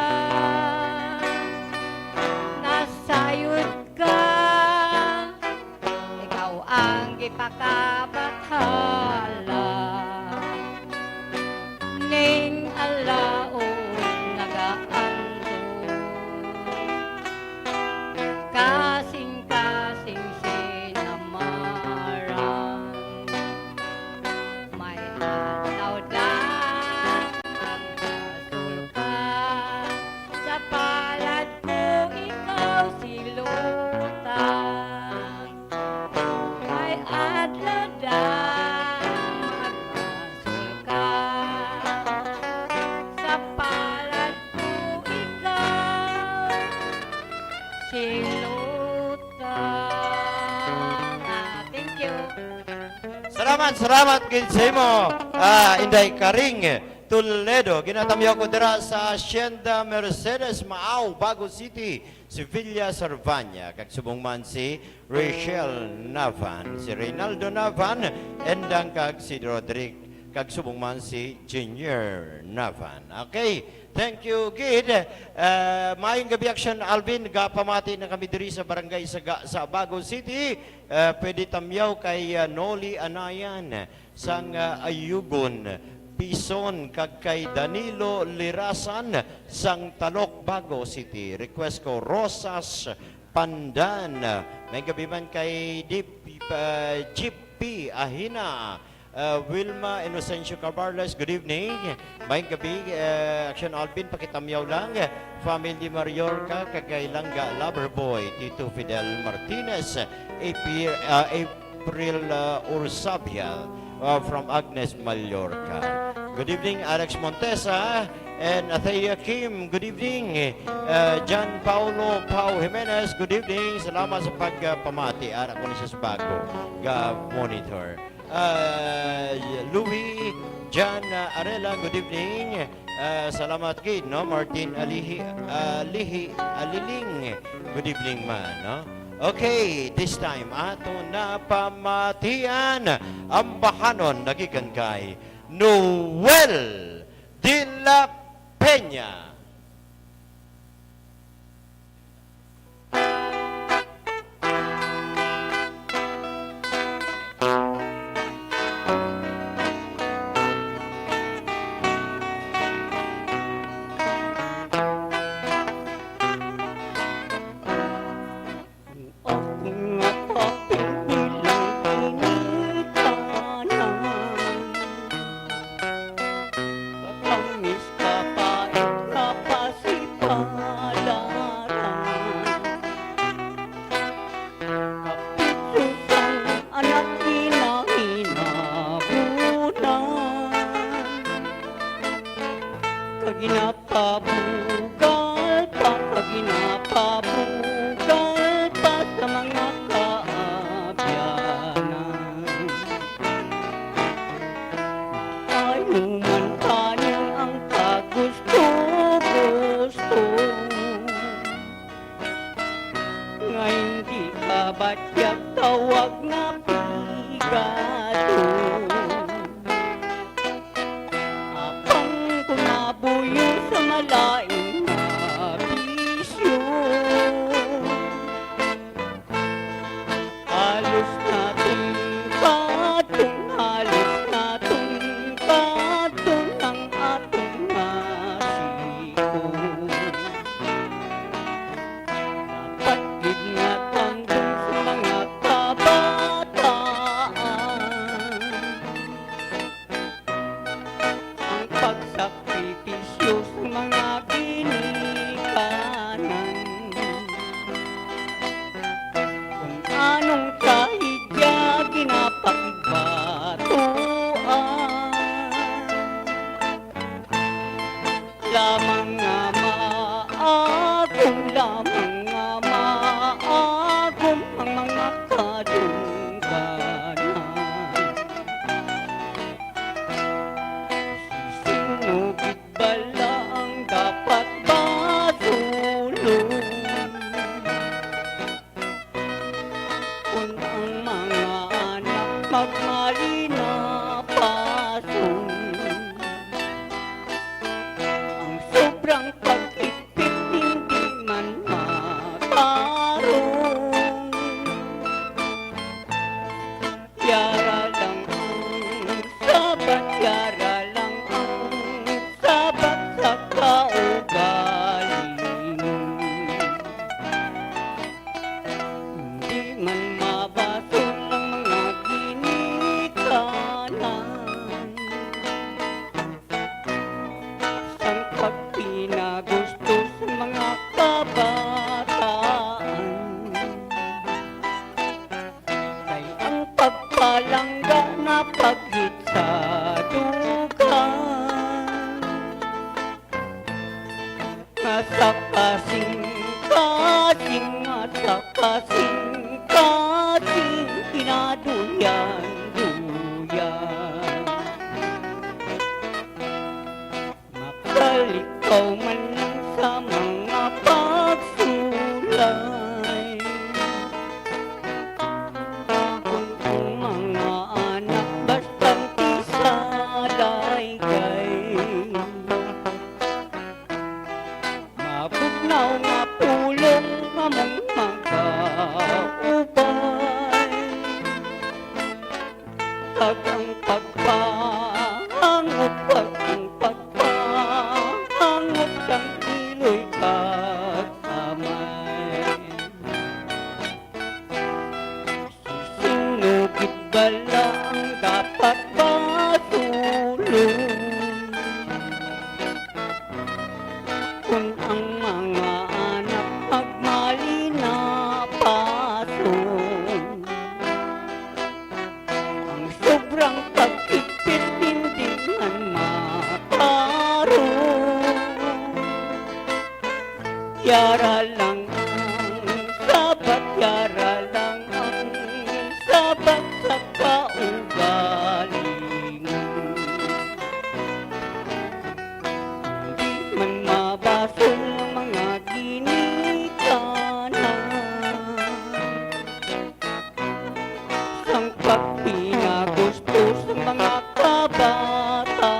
Nasayod ka, ikaw ang gipakabathala. Ning alaon nagaantos. Kasing-kasing sinamaran. May adlaw dang magbasol ka. Sa palad ko ikaw silutan. May adlaw dang magbasol ka. Sa palad ko ikaw silutan. Ah, thank you. Salamat, salamat gid sa imo, ah, Inday Karing Toledo. Ginatamyaw ko dira sa Hacienda Mercedes, Maao, Bago City, si Villa Servania, kag subong man si Rachel Navan, si Reynaldo Navan, Endang, kag si Roderick, kag subong man si Junior Navan. Okay, thank you gid. Eh, maayong gabi, Action Alvin. Gapamati na kami diri sa Barangay Saga sa Bago City. Eh, pwede tamyaw kay, ah, Noli Anayan sang, ah, Ayugon, Pison, kag kay Danilo Lirasan sang Talok, Bago City. Request ko, Rosas Pandan. May gabi man kay Dip, ah, Jeep P. Ahina, ah, Wilma Inocencio Cabarles, good evening. May gabi, ah, Action Alvin, pakitamyaw lang. Family Mariorca, kag kay Langga Loverboy, Tito Fidel Martinez, April, ah, April, ah, Ursabial, ah, from Agnes Mallorca. Good evening, Alex Montesa and Athea Kim. Good evening, ah, John Paulo Pau Jimenez. Good evening. Salamat sa pagpamati. Ara ko ni sa bago ga monitor. Ah, Louis John, ah, Arela, good evening. Ah, salamat gid, no? Martin Alihi, Alihi, Aliling, good evening man, no? Okay, this time, ato na pamatian ang bahanon nagikan kay Noel de la Peña. Ang akon nga kapinggilan initanan, katamis, kapait, kapasipanan. pigado. Apang kon mabuyo sa malain nga bisyo, halos naton kadton, halos naton kadton ang aton nga siko. Dapat gid nga tandon sa mga kabataan ang pagsakripisyo sa mga ginikanan. Kung anong trahedya ginapakibatuan, lamang nga maagom, lamang nga maagom ang mga kadungganan. Sino gid bala ang dapat basulon? Kun ang mga anak magmali na pason, ang sobrang pag-ipit hindi man matarong. Yara lang ang sabat, yara lang ang sabat sa kaugalingon. Hindi man mabasol ang mga ginikanan sang pagpinagusto sa mga kabataan. Kay ang pagpalangga na paghit sa dugang, nga sa kasing-kasing, nga sa kasing-kasing kinaduyan-duyan. Makalikaw man lang sa mga pagsulay. Kung ang mga anak bastante sa laygay, mabugnaw nga pulong among magaubay. Kag ang pagpahangop, kag ang pagpahangop sang iloy kag amay. Sino gid bala ang dapat basulon? Kun ang mga anak magmali na pason, ang sobrang pag-ipit hindi man matarong. Yara lang ang sabat, yara lang ang sabat sa kaugalingon. Di man mabasol ang mga ginikanan sang pagpinagusto sang mga kabataan.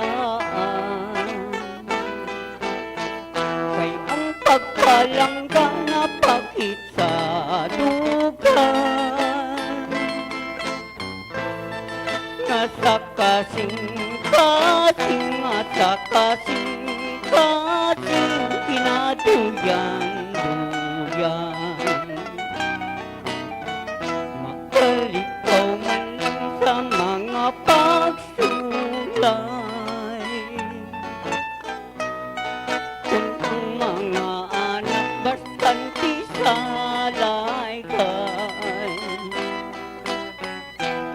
Kay ang pagpalangga na paghit sa dugang, nga sa kasing-kasing, nga sa kasing-kasing kinaduyan-duyan. Makalikaw man lang sa mga pagsulay. Kung ang mga anak bastante sa laygay,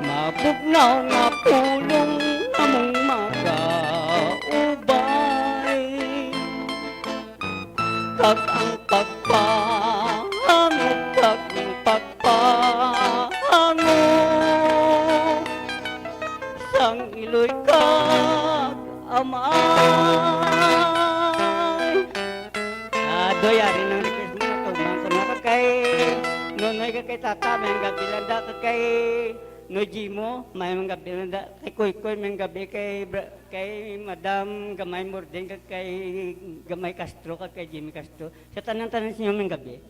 mabugnaw nga pulong among magaubay. Kag ang pagpahangop, kag ang pagpahangop sang iloy kag amay. Ah, Doy, ari nang request mo na to. Mangkon na ka kay Nonoy, ka kay Tata, may ang gabi lang da ka kay No Jimo, may mga gabi na da-, kay Koykoy, may gabi kay Bra-, kay Madam Gamay Morden, kag kay Gamay Castro, kag kay Jimmy Castro. Sa tanan-tanan sa inyo, may gabi.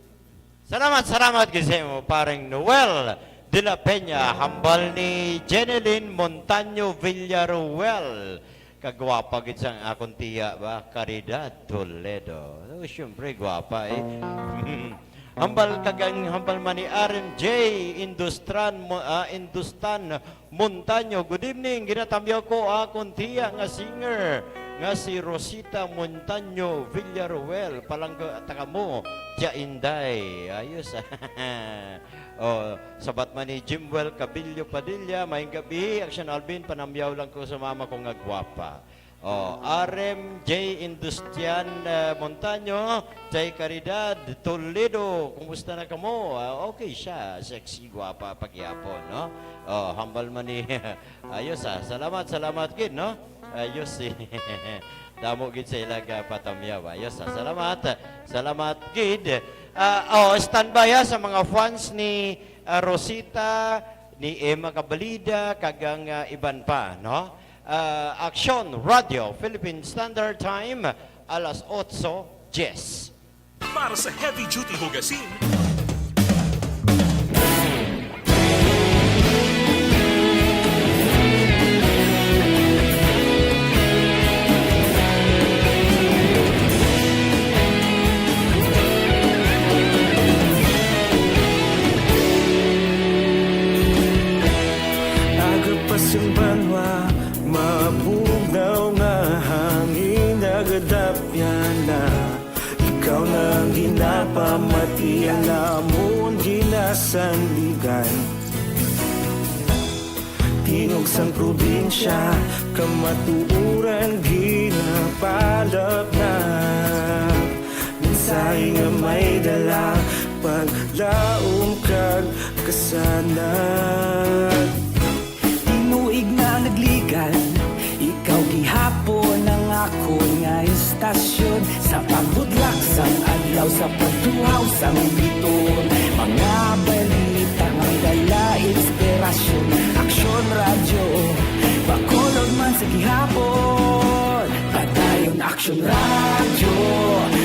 Salamat, salamat gid sa imo, pareng Noel de la Peña, hambal ni Jeneline Montaño Villaruel. Kagwapa gid sang akon tiya ba, Caridad Toledo. Oh, siyempre, gwapa eh. Hambal kagang, hambal man ni R M J Industran Mo-, ah, Industan Montaño. Good evening. Ginatamyaw ko akon tiya nga singer nga si Rosita Montaño Villaruel. Palangga ta kamo, Tia Inday. Ayos. Oh, sabat man ni Jimwell Cabillo Padilla, "Maayong gabi, Action Alvin, panamyaw lang ko sa mama ko nga gwapa." Oh, R M J Industrian, eh, Montaño, Chay Caridad Toledo, kumusta na kamo? Ah, okay siya, sexy, gwapa, pagyapon, no? Oh, hambal man ni, ayos, ah. Salamat, salamat gid, no? Ayos, eh. Damo gid sa ilang, ah, patamyaw. Ayos, ah. Salamat, salamat gid. Ah, oh, standby, ah, sa mga fans ni, ah, Rosita, ni Emma Cabalida, kag ang, ah, iban pa, no? Ah, Aksyon Radyo, Philippine Standard Time, alas otso diyes. Para sa heavy duty hugasin, Aga pa sang banwa, mabugnaw nga hangin nagadapyan na. Ikaw na ang ginapamatian namon ginasandigan. Tingog sang probinsya, kamatuoran ginapalapnag. Mensahe nga may dala, paglaom kag kasanag. Tinuig na nagligan, ikaw gihapon ang akon nga istasyon. Sa pagbutlak sang adlaw, sa pagtuhaw sang biton, mga balita may dala inspirasyon. Aksyon Radyo, Bacolod man sa gihapon. Padayon Aksyon Radyo,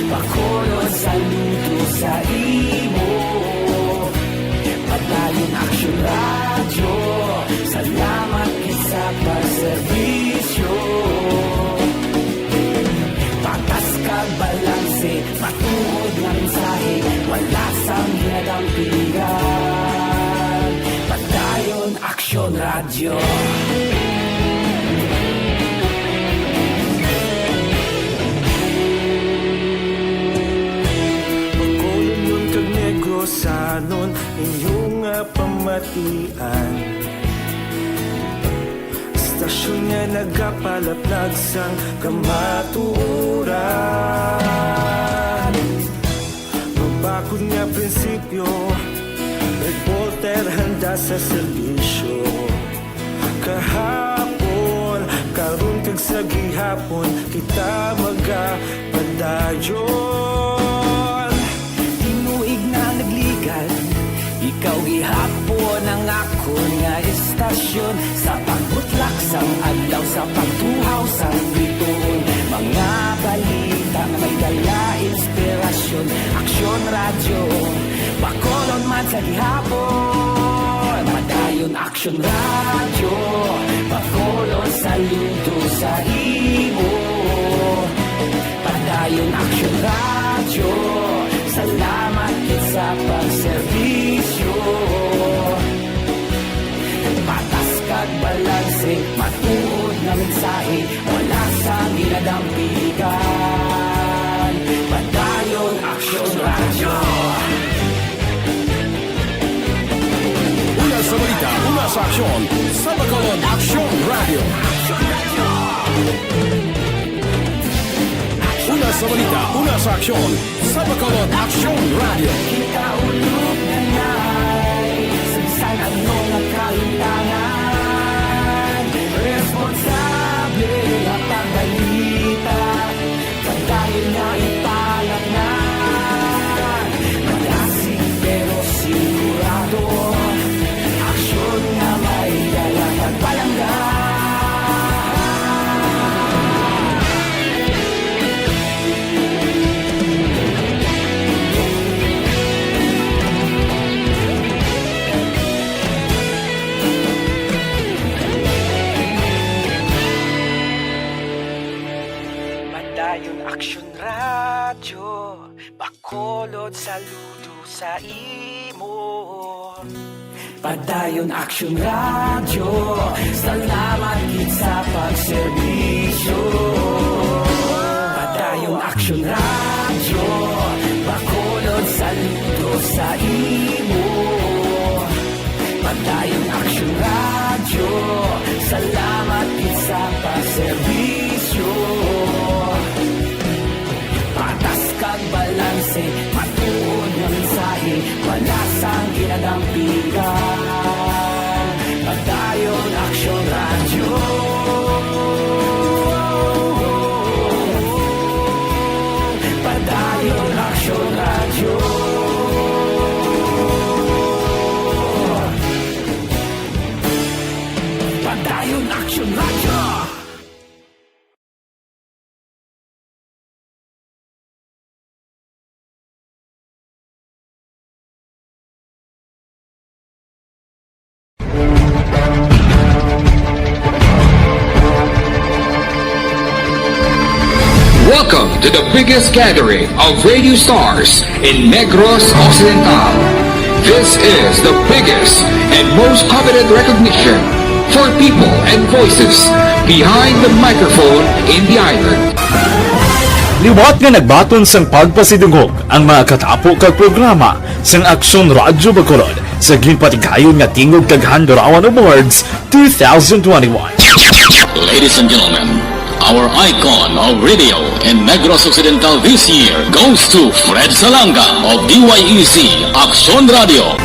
Bacolod, saludo sa imo. Padayon Aksyon Radyo, salamat gid sa pagserbisyo. Patas kag balanse, matuod nga mensahe, wala sang ginadampigan. Padayon Aksyon Radyo. Bacolodnon kag Negrosanon, inyo nga pamatian. Istasyon nga nagapalaplag sang kamatuoran. Mabakod nga prinsipyo, reporter handa sa serbisyo. Kahapon, karon kag sa gihapon, kita magapadayon. Tinuig na nagligan, ikaw gihapon ang akon nga istasyon. Sa pagbutlak sang adlaw, sa pagtuhaw sang bituon, mga balita nga may dala inspirasyon. Aksyon Radyo, Bacolod man sa gihapon. Padayon Aksyon Radyo, Bacolod, saludo sa imo. Padayon Aksyon Radyo, salamat gid sa pagserbisyo. Patas kag balanse, matuod nga mensahe, wala sang ginadampigan. Padayon Aksyon Radyo. Una sa balita, una sa aksyon, sa Bacolod Aksyon Radyo. Una sa balita, una sa aksyon, sa Bacolod Aksyon Radyo. Kita ulog na nay, sa bisan ano nga kahintangan, responsable nga pagbalita, padayon nga ipalapnag. Magasig pero sigurado, aksyon nga may Bacolod, saludo sa imo. Padayon Aksyon Radyo, salamat gid sa pagserbisyo. Padayon Aksyon Radyo, Bacolod, saludo sa imo. Padayon Aksyon Radyo, salamat gid sa pagserbisyo. Patas kag balanse, matuod nga mensahe, wala sang ginadampigan. Padayon Aksyon Radyo. Padayon Aksyon Radyo. Padayon Aksyon Radyo. Welcome to the biggest gathering of radio stars in Negros Occidental. This is the biggest and most coveted recognition for people and voices behind the microphone in the island. Liwat nga nagbaton sang pagpasidungog ang mga katapo kag programa sang Aksyon Radyo Bacolod sa ginpatigayon nga Tingog kag Handurawan Awards two thousand twenty-one. Ladies and gentlemen, our icon of radio in Negros Occidental this year goes to Fred Salanga of D Y E C Aksyon Radio.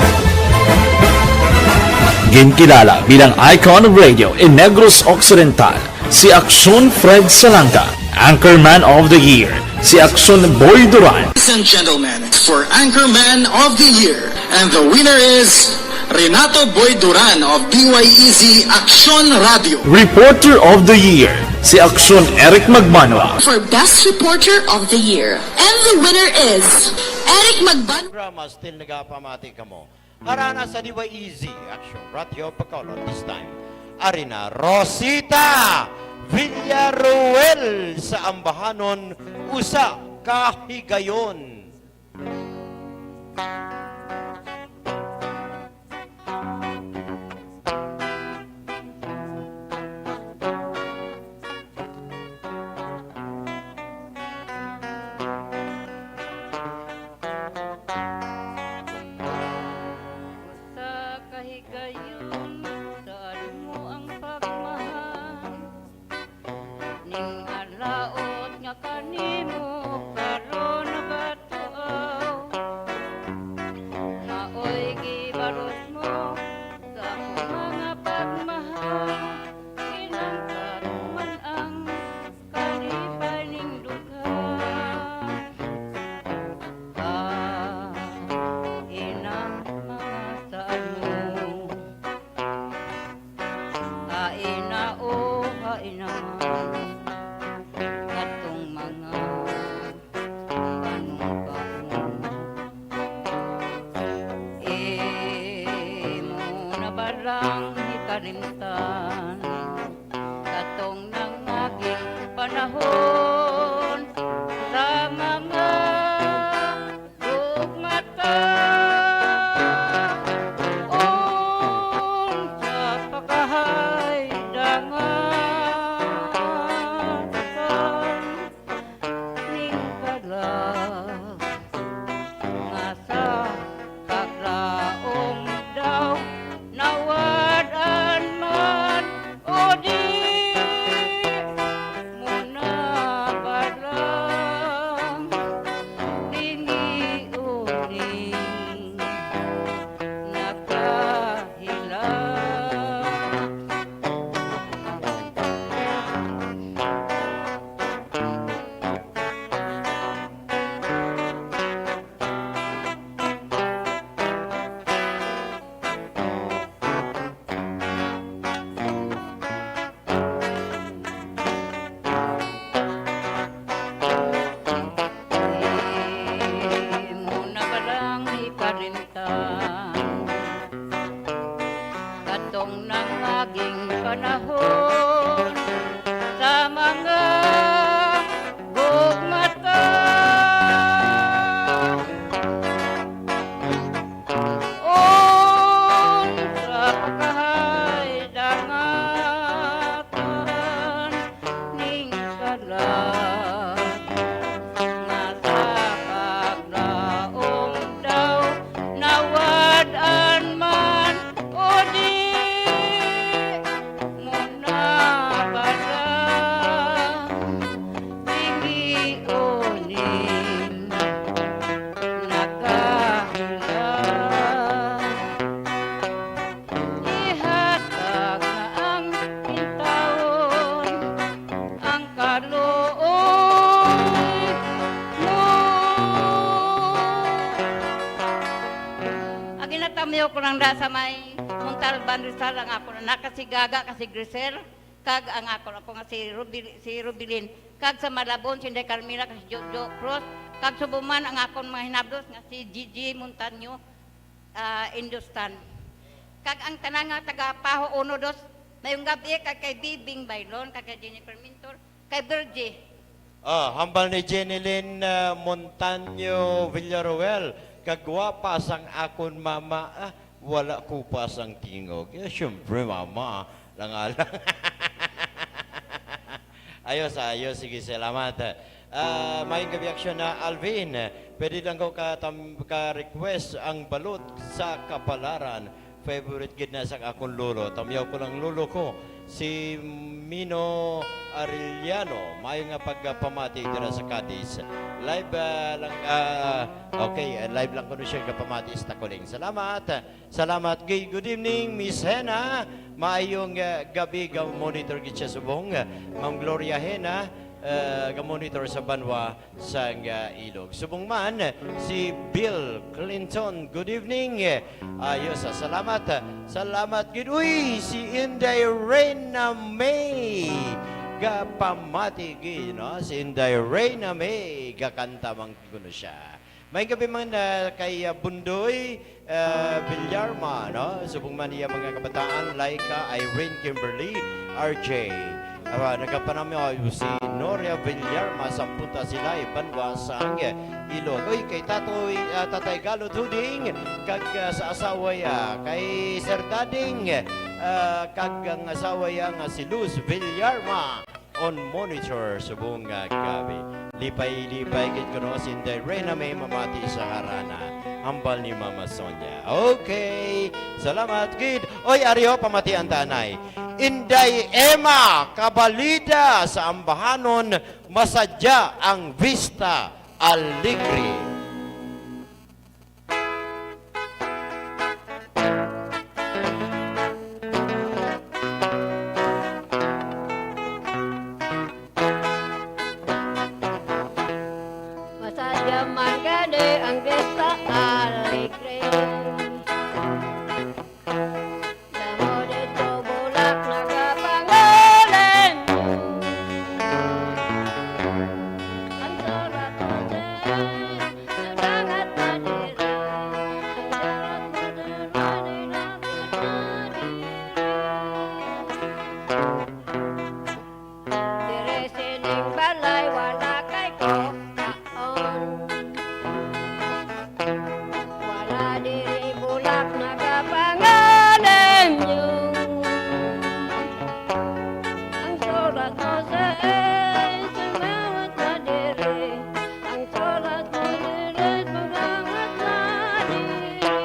Ginkilala bilang icon of radio in Negros Occidental si Aksyon Fred Salanga, Anchorman of the Year si Aksyon Boy Duran. Ladies and gentlemen, for Anchorman of the Year, and the winner is Renato Boy Duran of D Y E C Aksyon Radio. Reporter of the Year si Aksyon Eric Magbanwa. For Best Reporter of the Year, and the winner is Eric Magbanwa. Programa, still nagapamati kamo. Harana sa D Y E Z Action Radio Bacolod, this time, ari na Rosita Villaruel sa Ambahanon, Usa Ka Higayon. Sa kahigayon, saad mo ang pagmahal, ning alaot nga kanimo karon nagatuaw. Maoy gibalos mo sa akong mga pagmahal, kinangkat man ang kalipay ning dughan. Ah, ina, mga saad mo. Hain na, oh, hain naman katong mga panungkaon. Imo na ba lang hikalimtan katong nangaging panahon sa mga gugma ta? Unsa pa kahay dangan ning kalag nga sa paglaom daw nawad-an man o di mo na ba lang dinhi uning nakahilang. Imo na ba lang ikalimtan katong nangaging panahon sa mga gugma ta? Ra sa may Montalban, Rizal, ang akon anak nga si Gaga, kag si Grisel, kag ang akon apo nga si Rubil-, si Rubilin, kag sa Malabon, si Inday Carmela, kag si Jojo Cruz, kag subong man ang akon mga hinablos nga si Gigi Montaño, ah, Industan. Kag ang tanan nga taga Paho uno, dos, mayong gabi kag kay Bibing Bailon, kag kay Jennifer Mintor, kay Virgie. Ah, hambal ni Jenilyn, ah, Montaño Villaruel, "Kagwapa sang akon mama." Ah, wala ko pa sang tingog. Eh, siyempre, mama, lang alang. Ayos, ayos. Sige, salamat. Ah, maayong gabi, aksyon na, Alvin. Pwede lang ko ka-, tam-, ka-request ang balot sa kapalaran. Favorite gid na sa akon lolo. Tamyaw ko lang lolo ko, si Mino Arellano. Maayo nga pagpamati dira sa Cadiz. Live, ah, lang, ah, okay, ah, live lang kuno siya gapamati sa Takuling. Salamat. Salamat. Good, good evening, Miss Hena. Maayong, ah, gabi, ga-monitor gid siya subong. Ma'am Gloria Hena, ah, ga-monitor sa banwa sang, ah, Ilog. Subong man, si Bill Clinton. Good evening. Ayos, ah, salamat, ah, salamat gid. Uy, si Inday Reyna May. Gapamati gid, no? Si Inday Reyna May, gakanta man kuno siya. May gabi man, ah, kay, ah, Bundoy, ah, Villarma, no? Subong man iya mga kabataan, Laika, Irene, Kimberly, R J. Ah, nagapanamyo si Noria Villarma sa Punta Silay, banwa sang Ilog. Uy, kay Tatoy, ah, Tatay Galo Tuding, kag, ah, sa asawa ya, kay Sir Dading, ah, kag ang asawa ya nga si Luz Villarma. On monitor subong nga gabi. Lipay-lipay gid kuno si Inday Reyna May mamati sa harana. Hambal ni Mama Sonia. Okay. Salamat gid. Oy, ari ho, pamatian ta anay. Inday Emma Kabalida sa Ambahanon, masadya ang vista alegre. Masadya man gani ang vista alegre. Damo didto bulak nagapangalan. Ang surat mo dyan, nagdangat na dira. Ang surat mo dyan, nagdangat na dira. Diri sining balay wala kay kuhaon. Wala diri bulak nagapangalan niyo. Ang surat mo sa sumawat na diri. Ang surat mo diri, sumawat na diri.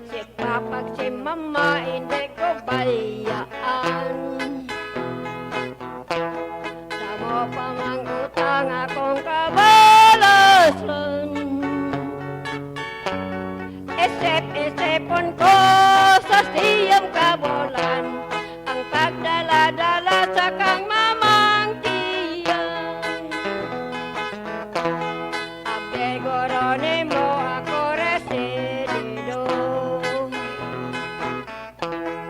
Si Papa kag si Mama, hindi ko bayaan. Damo pa mang utang akong kabalasan. Isip-isipon ko sa siyam ka bulan ang pagdala-dala sa kang mamangkiyan. Abi guro nimo ako residido.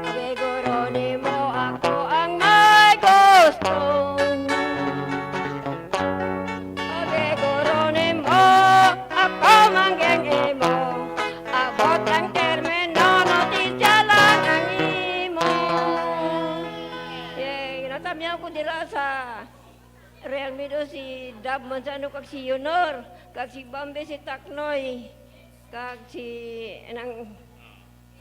Abi guro nimo ako ang may gusto. Abi guro nimo ako mangging imo. Abot ang termino, notisya lang ang imo. Yay! Natamyaw ko dira sa Real Mido, si Dab Manzano kag si Yunor, kag si Bambi, si Taknoy, kag si, nang,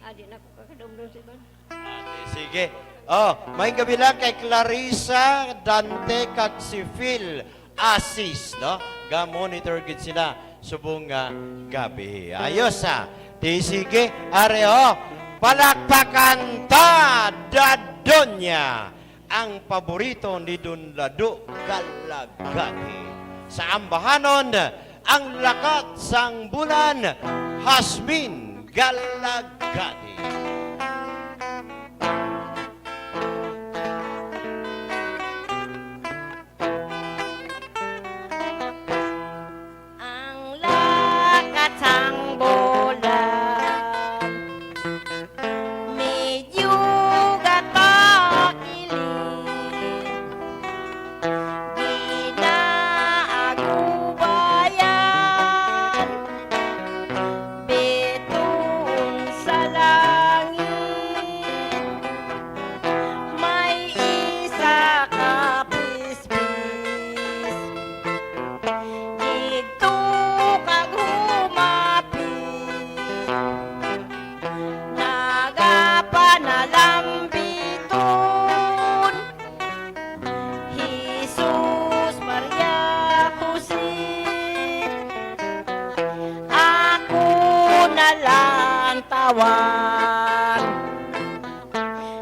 ah, di na ko kakadumdum si Ban. Ah, di, sige. Oh, may gabi lang kay Clarissa, Dante, kag si Phil Asis, no? Ga-monitor gid sila subong nga gabi. Ayos, ah. Di, sige, are, oh. Palakpakan ta, Dadonya. Ang paborito ni Don Lado, Galagati. Sa ambahanon, ang lakat sang bulan, Hasmin Galagati. Ang lakat sang bulan.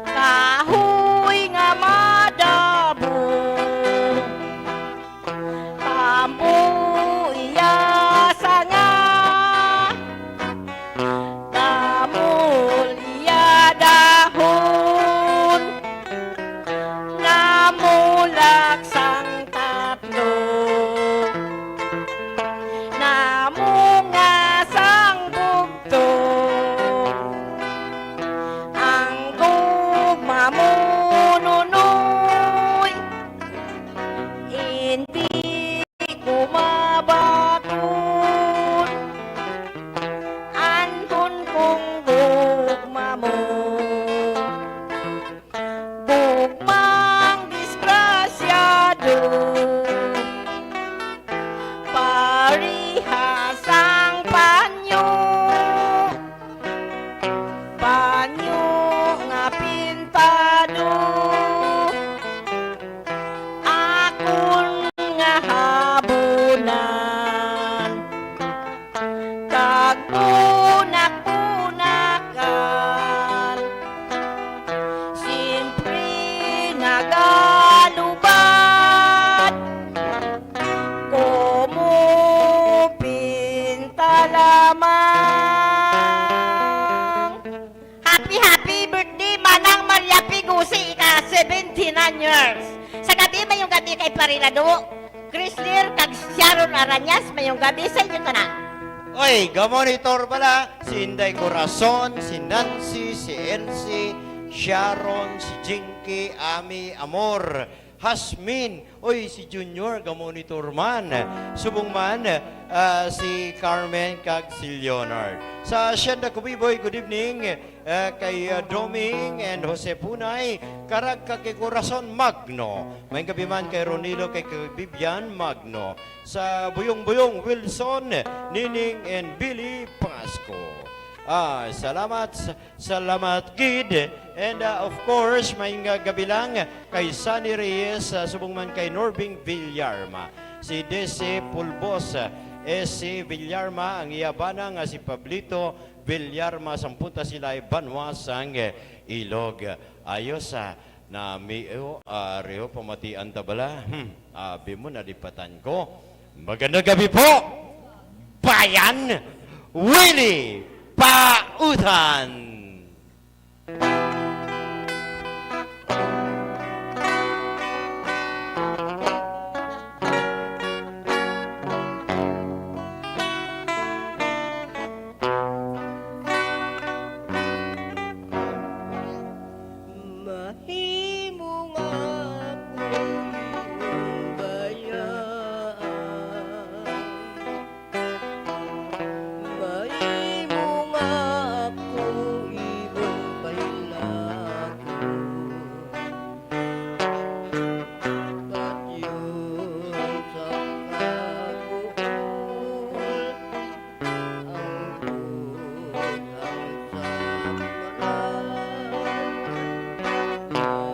Kahoy nga madabo, tambo iya sanga, tamol iya dahon, namulak sang tatlo, namunga sang bugto, ang gugma mo, Nonoy, hindi ko mabaton. Anhon kong gugma mo, gugmang disgrasyado, parihas sang panyo, panyo nga pintado, akon nga habunan, kag punak-punakan, simpre nagalubad, komo pinta lamang. Happy, happy birthday, Manang Maria Pigosi, ika seventy-nine years. Sa gabi, mayong gabi kay Pare Lado, Chrysler, kag Sharon Arañas, mayong gabi sa inyo tanan. Oy, ga-monitor bala, si Inday Corazon, si Nancy, si Elsie, Sharon, si Jinky, Ami, Amor, Hasmin, oy, si Junior, ga-monitor man. Subong man, ah, si Carmen kag si Leonard. Sa Hacienda Kubiboy, good evening, ah, kay, ah, Doming and Jose Punay, karag kag kay Corazon Magno. May gabi man kay Ronilo, kay, kay Vivian Magno. Sa Buyong-Buyong, Wilson, Nining, and Billy Pasco. Ah, salamat sa Salamat gid. And, uh, of course, may nga gabi lang kay Sunny Reyes, uh, subong man kay Norbing Villarma. Si D C Pulbos, uh, S C Villarma, ang iya bana nga si Pablito Villarma, sang Punta Silay, banwa sang, uh, Ilog. Ayos, uh, nami, oh, uh, reho pamatian ta bala. Hmm, abi mo, nalipatan ko. Magandang gabi po, Bayan Willie Pautan. Mahimo nga ako imong bayaan. Mahimo nga ako imong baylakon. Patyon sa kabuol, ang butang sa malay.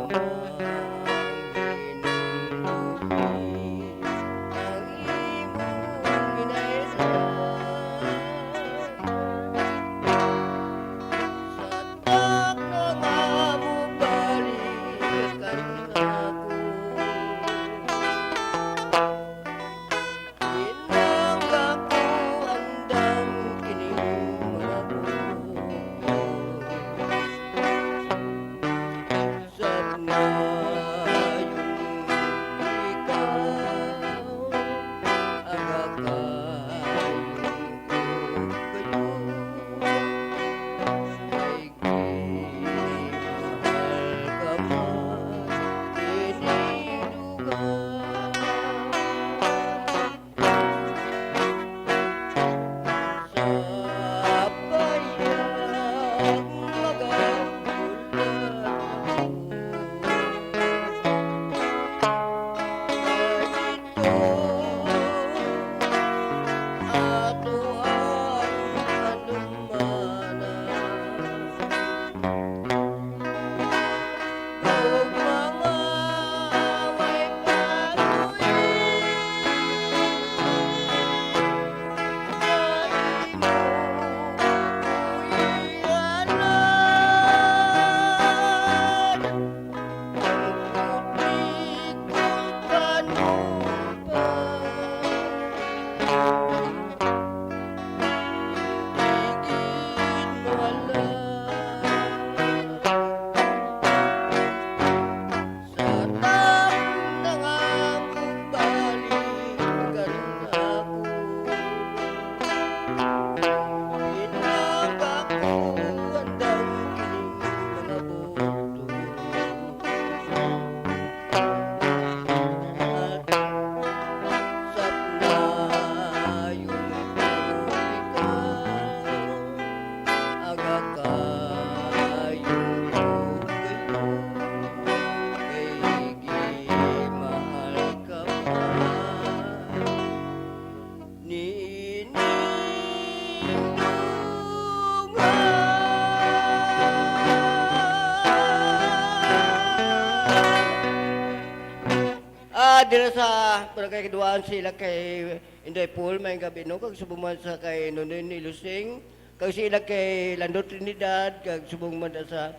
Dira sa Barangay Kaduaan, sila kay Inday Paul, may gabi, no? Kag subong man sa kay Nonoy ni Lusing, kag sila kay Lando Trinidad, kag subong man sa,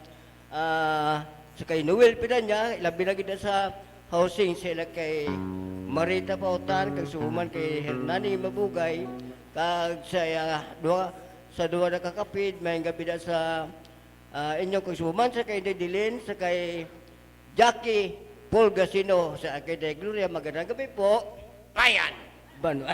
ah, sa kay Noel Pidanya, labi na gid sa housing, sila kay Marita Pautan, kag subong man kay Hernani Mabugay, kag sa, ah, duha, sa duha na kakapid, may gabi na sa, ah, inyo kag subong man sa kay Inday Dilin, sa kay Jackie Polgasino, sa kay Day Gloria. Magandang gabi po. Bayan! Banwa.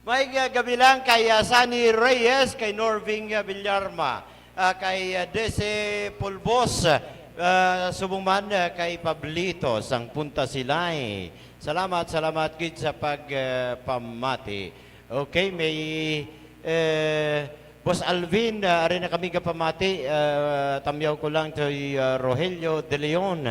May, ah, gabi lang kay, ah, Sunny Reyes, kay Norving, ah, Villarma, ah, kay, ah, Dese Pulbos, ah, subong man, ah, kay Pablito sang Punta Silay. Salamat, salamat gid sa pag, ah, pamati. Okay, may, eh, Boss Alvin, ah, ari na kami gapamati. Ah, tamyaw ko lang kay, ah, Rogelio De Leon.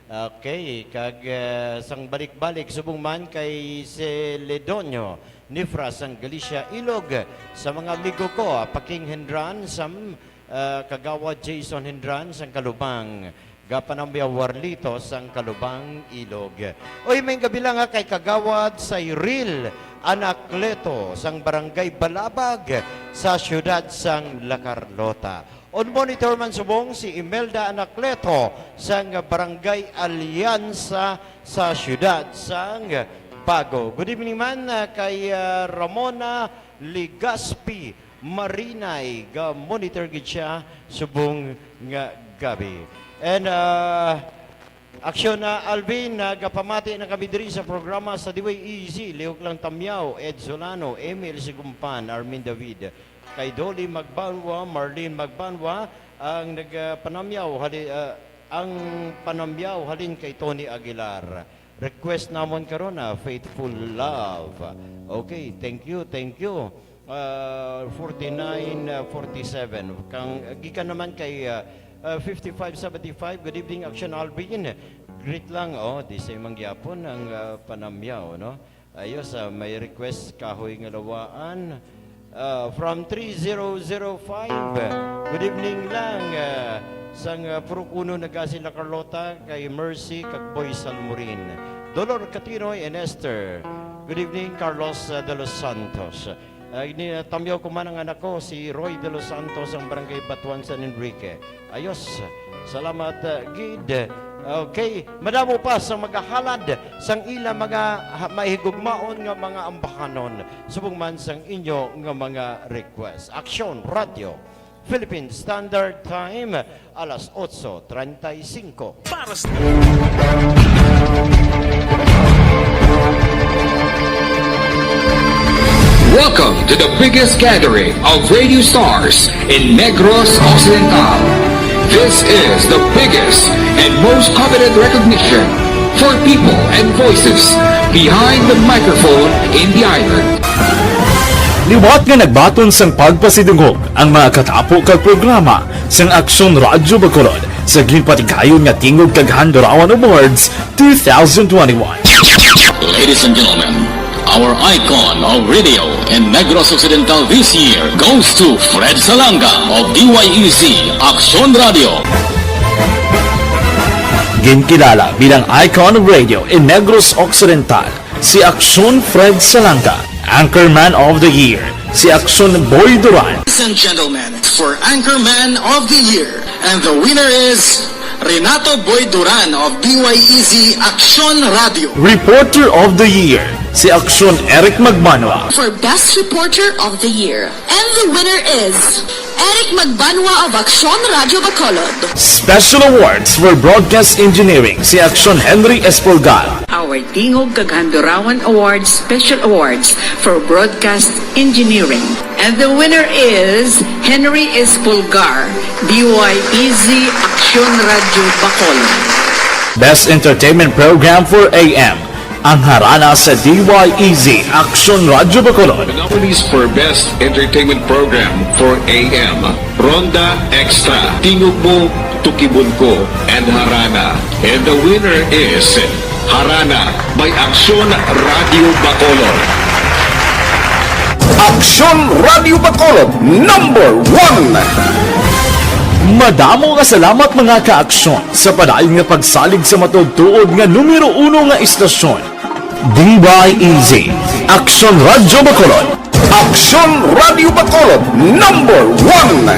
Okay, kag, ah, sang balik-balik, subong man kay Celedonio Nifra sang Galicia, Ilog, sa mga amigo ko, ah, Paking Hendran, sam, ah, Kagawad Jason Hendran sang Kalubang, Gapanamyaw Warlito sang Kalubang, Ilog. Oy, may gabi lang, ah, kay Kagawad Cyril Anacleto sang Barangay Balabag sa siyudad sang La Carlota. On monitor man subong si Imelda Anacleto sang Barangay Alianza sa siyudad sang Bago. Good evening man, ah, kay, ah, Ramona Legaspi Marinay, ga-monitor gid siya subong nga gabi. And, ah, Aksyon na, Alvin, nagapamati na kami diri sa programa sa D Y E Z. Lihok lang tamyaw, Ed Solano, Emil Sigumpan, Armin David, kay Dolly Magbanwa, Marlene Magbanwa, ang nagpanamyaw, hali-, ah, ang panamyaw halin kay Tony Aguilar. Request namon karon na Faithful Love. Okay, thank you, thank you. Ah, forty-nine, ah, forty-seven. Kang, gikan naman kay, ah, ah, fifty-five seventy-five. Good evening, Action Alvin. Greet lang, oh, di sa imang gyapon ang, ah, panamyaw, no? Ayos, ah, may request, Kahoy nga Lawaan. Ah, from three zero zero five, good evening lang, ah, sang, ah, Purok Uno, Nagasi, La Carlota, kay Mercy, kag Boy Salmurin. Dolor Catinoy and Esther. Good evening, Carlos, ah, de los Santos. Ah, ini, ah, tamyaw ko man ang anak ko, si Roy de los Santos, ang Barangay Batuan, San Enrique. Ayos. Salamat, ah, gid. Okay, madamo pa sa magahalad sang ila mga ha-, mahigugmaon nga mga ambahanon, subong man sang inyo nga mga request. Aksyon Radio, Philippine Standard Time, alas otso treinta y cinco. Para sa Welcome to the biggest gathering of radio stars in Negros Occidental. This is the biggest and most coveted recognition for people and voices behind the microphone in the island. Liwat nga nagbaton sang pagpasidungog ang mga katapo kag programa sang Aksyon Radyo Bacolod sa ginpatigayon nga Tingog kag Handurawan Awards two thousand twenty-one. Ladies and gentlemen, our icon of radio in Negros Occidental this year goes to Fred Salanga of D Y E Z Aksyon Radio. Ginkilala bilang icon of radio in Negros Occidental, si Aksyon Fred Salanga. Anchorman of the Year, si Aksyon Boy Duran. Ladies and gentlemen, for Anchorman of the Year, and the winner is Renato Boy Duran of D Y E Z Aksyon Radio. Reporter of the Year, si Aksyon Eric Magbanwa. For Best Reporter of the Year, and the winner is Eric Magbanwa of Aksyon Radio Bacolod. Special Awards for Broadcast Engineering, si Aksyon Henry Espolgar. Our Tingog kag Handurawan Awards Special Awards for Broadcast Engineering. And the winner is Henry Espolgar, D Y E Z Aksyon Radio Bacolod. Best Entertainment Program for A M, ang harana sa D Y E Z Aksyon Radio Bacolod. The nominees for Best Entertainment Program for A M, Ronda Extra, Tingog Mo, Tukibon Ko, and Harana. And the winner is Harana by Aksyon Radio Bacolod. Aksyon Radio Bacolod, number one. Madamo nga salamat, mga ka-aksyon, sa padayon nga pagsalig sa matuod-tuod nga numero uno nga istasyon, D Y E Z, Aksyon Radyo Bacolod. Aksyon Radyo Bacolod, number one.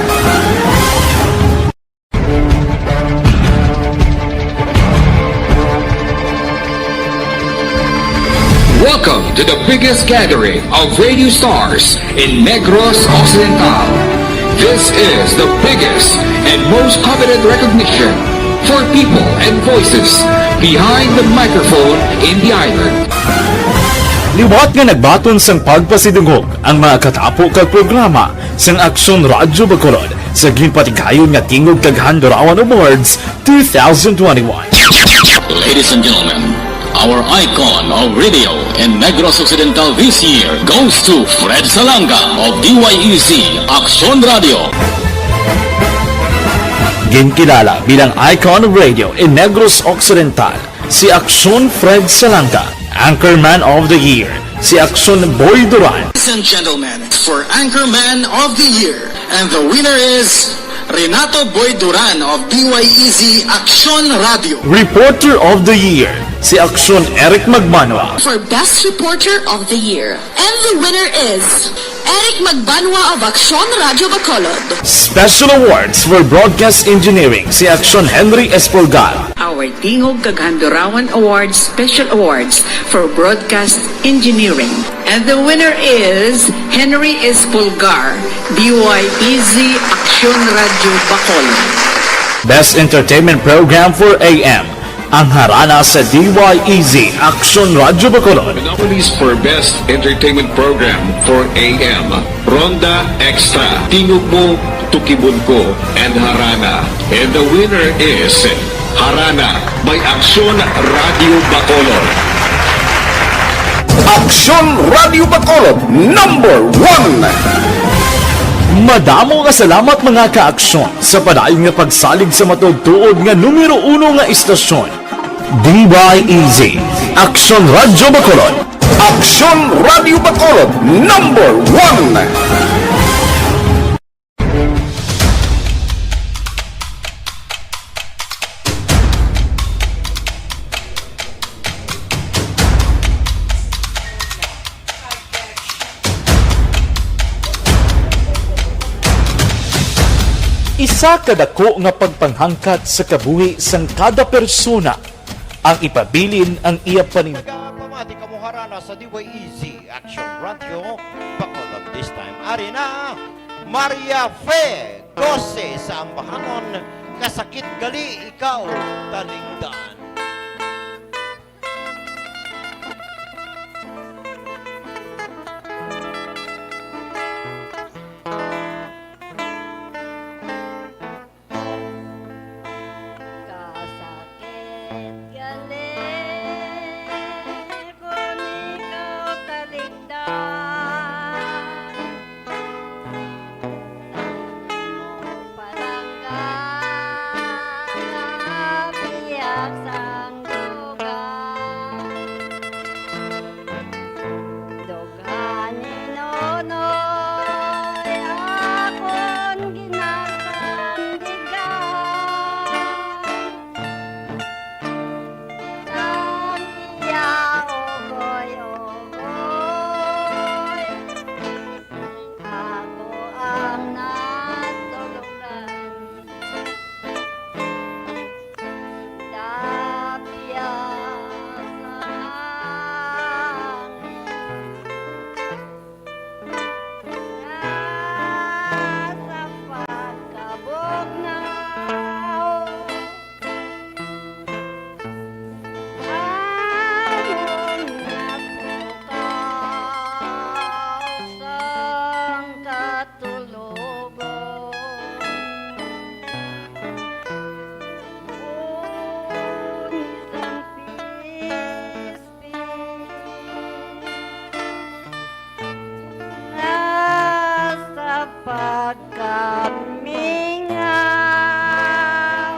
Welcome to the biggest gathering of radio stars in Negros Occidental. This is the biggest and most coveted recognition for people and voices behind the microphone in the island. Liwat nga nagbaton sang pagpasidungog ang mga katapo kag programa sang Aksyon Radyo Bacolod sa ginpatigayon nga Tingog kag Handurawan Awards two thousand twenty-one. Ladies and gentlemen, our icon of radio in Negros Occidental this year goes to Fred Salanga of D Y E Z Aksyon Radio. Ginkilala bilang icon of radio in Negros Occidental si Aksyon Fred Salanga, Anchorman of the Year si Aksyon Boy Duran. Ladies and gentlemen, for Anchorman of the Year, and the winner is Renato Boy Duran of D Y E Z Aksyon Radio. Reporter of the Year si Aksyon Eric Magbanwa. For Best Reporter of the Year, and the winner is Eric Magbanwa of Aksyon Radio Bacolod. Special Awards for Broadcast Engineering si Aksyon Henry Espolgar. Our Tingog kag Handurawan Awards Special Awards for Broadcast Engineering. And the winner is Henry Espolgar, D Y E Z Aksyon Radio Bacolod. Best Entertainment Program for A M, ang Harana sa D Y E Z Aksyon Radio Bacolod. The nominees for Best Entertainment Program for A M, Ronda Extra, Tingog Mo, Tukibon Ko, and Harana. And the winner is Harana by Aksyon Radio Bacolod. Aksyon Radio Bacolod, number one. Madamo nga salamat, mga ka-aksyon, sa padayon nga pagsalig sa matuod-tuod nga numero uno nga istasyon, D Y E Z, Aksyon Radyo Bacolod. Aksyon Radyo Bacolod, number one. Isa ka dako nga pagpanghangkat sa kabuhi sang kada persona ang ipabilin ang iya panin- Nagapamati kamo harana sa D Y E Z Action Radio Bacolod. This time, ari na, Maria Fe Doce sa ambahanon, Kasakit Gali Ikaw Talingdan. Kasakit gali kon ikaw talikdan, sang imo palangga nga biyag sang dugan. Dughan ni Nonoy akon ginasandigan, sang iya ugoy-ugoy ako ang natulugan. Tapya sa hangin nga sa pagkabugnaw, amon napukaw sang katulogon. Uni sang pispis nga sa pagkamingaw,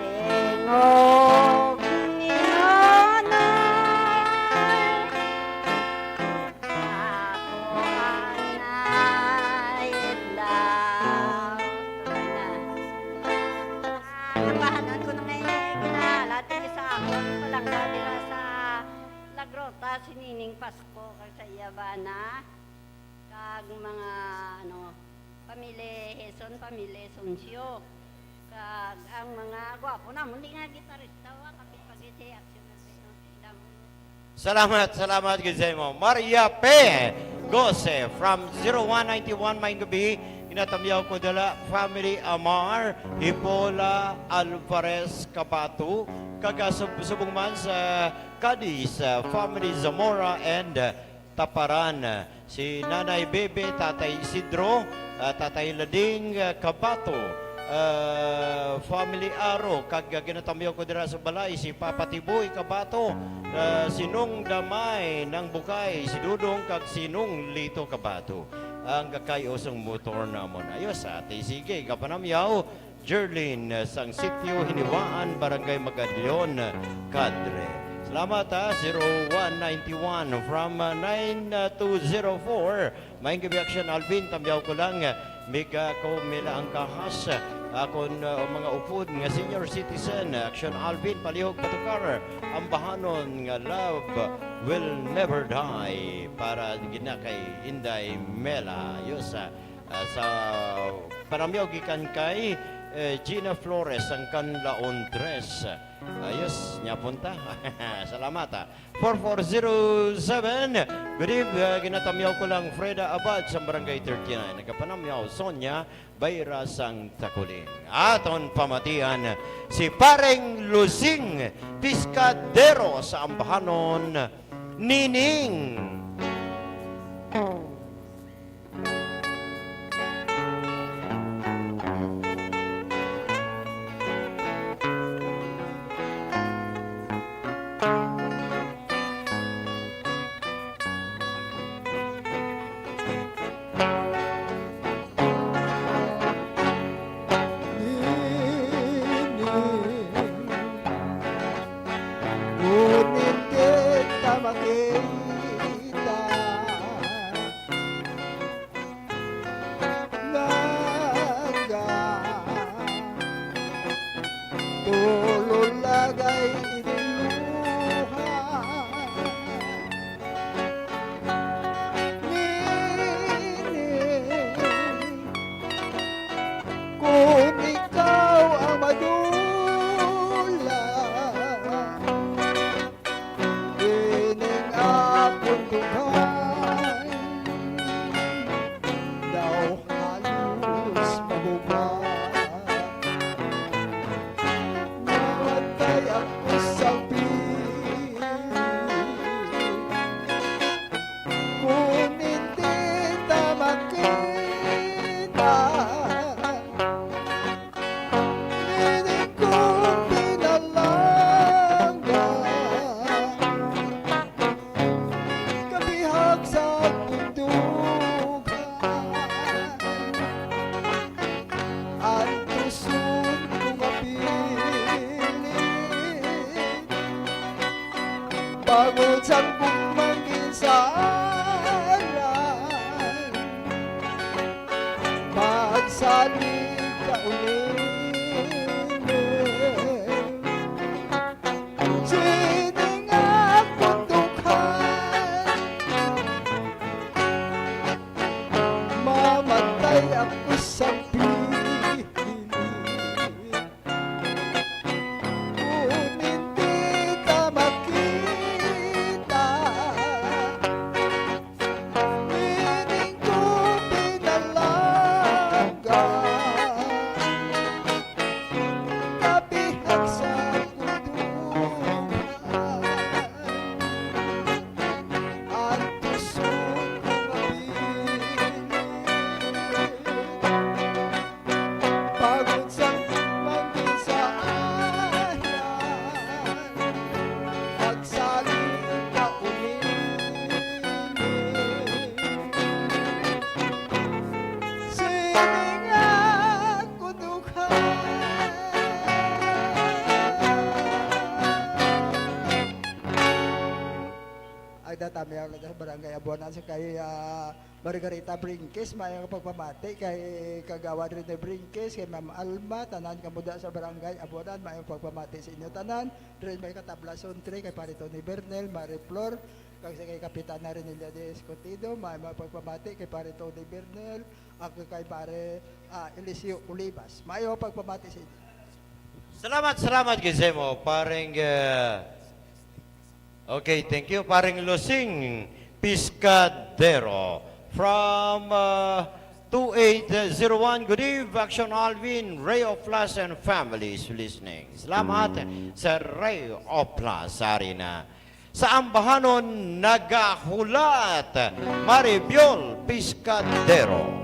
tingog ni Nonoy. Ako ang naidlawon. Ako kag sa iya bana, kag mga, ano, pamili Heson, pamili Soncio, kag ang mga gwapo namon di nga gitarista, wa kapit pag si Action Albino. Salamat, salamat gid sa imo. Maria P. Gose from zero one ninety-one, maayong gabi. Ginatamyaw ko dala, family Amar, Hipola Alvarez Kabato, kag, ah, sub-, subong man sa Cadiz, ah, family Zamora and, ah, Taparan. Si Nanay Bebe, Tatay Isidro, ah, Tatay Lading, ah, Kabato, ah, family Aro, kag, ah, ginatamyaw ko dira sa balay, si Papa Tiboy Kabato, ah, si Nong Damay ng Bukay, si Dudong, kag si Nong Lito Kabato. Ang kakay-usong motor namon. Ayos, ate, sige, kapanamyaw, Jerlin, sang Sitio Hiniwaan, Barangay Magadion, Cadre. Salamat, ha, zero one ninety-one from, uh, nine two zero four. Maayong gabi, Action Alvin. Tamyaw ko lang, uh, miga ko mila ang kahas, uh, akon, uh, mga upod nga senior citizen. Action Alvin, palihog patukar, ambahanon nga love will never die para gina kay Inday Mela. Ayos, uh, Ah, sa panamyaw gikan kay, eh, Gina Flores, ang Kanlaon Tres. Ayos, nya punta. Salamat, ah. Four four zero seven. Good eve, ah, ginatamyaw ko lang Freda Abad sa Barangay thirty-nine. Nagapanamyaw, Sonia Bayra sang Takuling. Aton pamatian si Pareng Lusing Piscadero sa ambahanon, Nining. Ngunit kita makita. Naga, tulol lagay ini luha. Nini, kung ikaw ang madula, ining akon dughan daw halos mabuga. Namatay ako sa pilit. Kung hindi ta makita, Nining ko pinalangga, kabihag sa bundugan, ang tusod ko mapilit. Bangod sang gugmang ginsalan, magsalig ka uli. Sining akon dughan, mamatay ako sa pilit. Kung hindi ka makita, meaning ko pinalangga, kabihag sa kuduhan, ang tusog ko mapilit. Pagod sang manggin sa ayan, magsalig ka uli. Sining akon dughan. Ay, datami ang sa Barangay Abuanan sa kay, ah, Margarita Brinquez, maayong pagpamati kay Kagawad Rene Brinquez, kay Ma'am Alma, tanan kamo da sa Barangay Abuanan, maayong pagpamati sa inyo tanan. Diri may katablason, Tre, kay Pare Tony Bernel, Mare Flor, Kag sa kay Kapitan Renilda de Escotido, may mga pagpamati kay Pare Tony Bernal, ag kay Pare, ah, Eliseo Olivas. Maayo pagpamati sa inyo. Salamat, salamat gid sa imo, pareng, eh, okay, thank you, pareng Lusing Piscadero from, uh, two eight zero one. Good eve, Action Alvin, Ray of Plus and families listening. Salamat sa Ray of Plus, Arena. Sa ambahanon nagahulat, Maribiol Piscadero.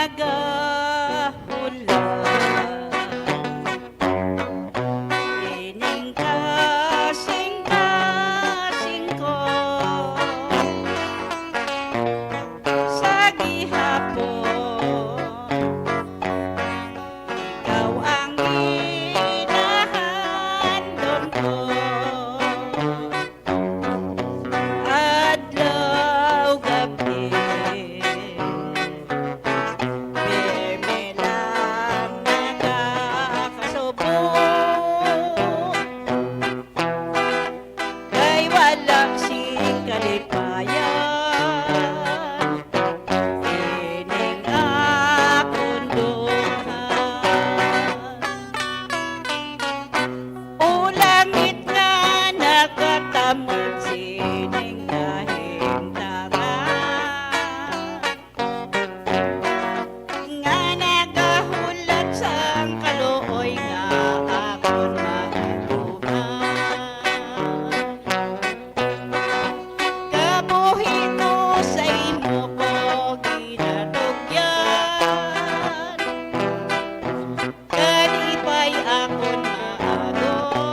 Nagahulat ining kasing-kasing ko sa gihapon. Ikaw ang ginahandom ko. Adlaw, gab-i, pirmi lang nagakasubo. Kay wala sing kalipayan ining akon dughan. O langit nga nakatamod sining kahimtangan, nga nagahulat sang kaluoy nga akon maatuman. Kabuhi ko sa imo ko ginatugyan. Kalipay akon maagom,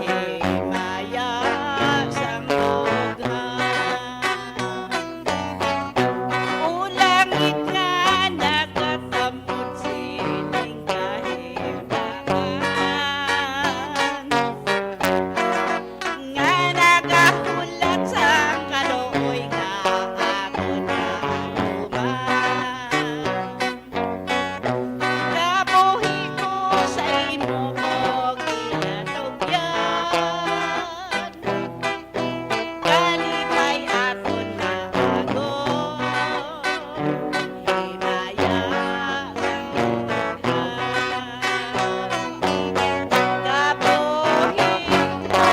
himaya sang dughan. O langit nga nakatamod sining kahimtangan, nga nagahulat sang kaluoy nga akon naatuman. Kabuhi ko sa imo ko ginatugyan. Kalipay akon maagom, himaya sang dughan. Kabuhi ko,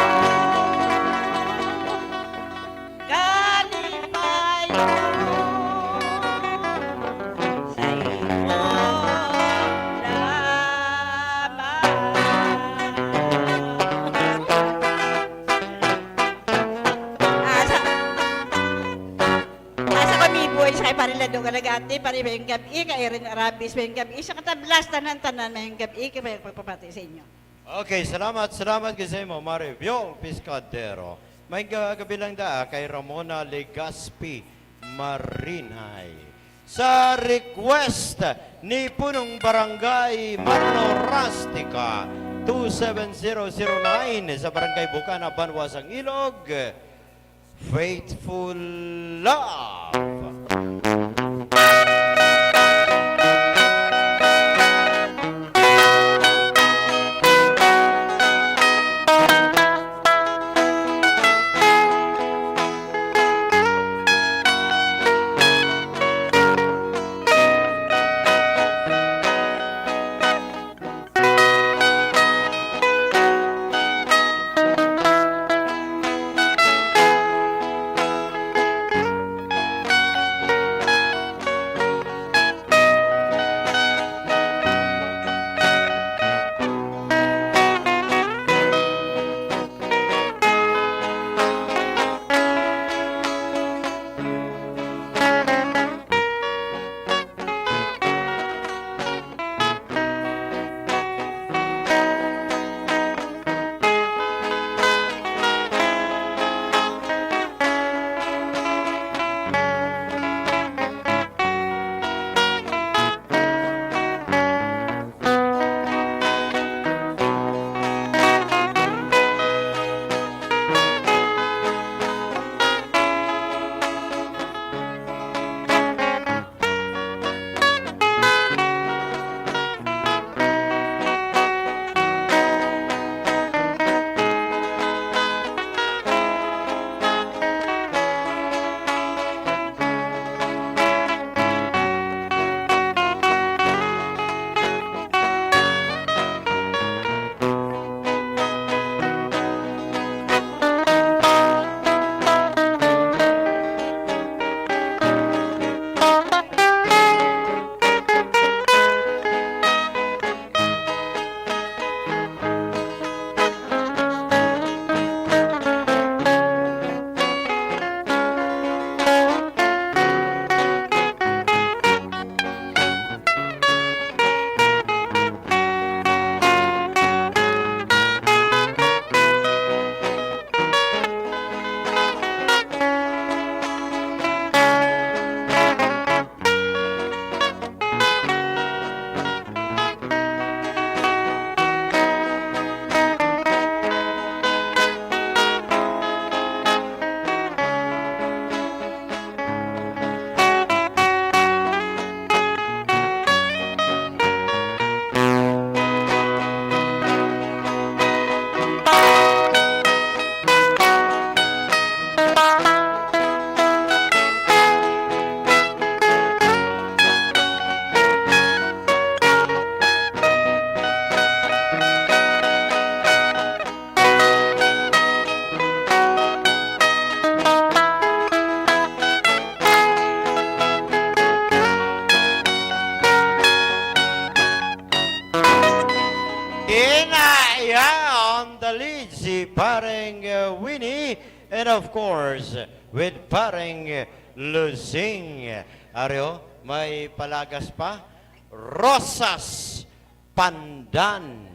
kalipay ko sa imo lamang. Asa, asa ko may buhay sa kay Pare Lando Galagati, Pare, mayong gab-i, kay Irene Arabis, mayong gab-i, sa katablas, tanan-tanan, mayong gab-i, kay mayong pagpamati sa inyo. Okay, salamat, salamat gid sa imo, Maribiol Piscadero. May ga-, gabi lang da kay Ramona Legaspi Marinay. Sa request ni Punong Barangay Marlo Rastica, two seven zero zero nine, sa Barangay Bukana, Banwa sang Ilog, Faithful Love. Ina, yeah, on the lead si Pareng, uh, Winnie, and of course, with Pareng, uh, Lusing. Aryo, may palagas pa. Rosas Pandan.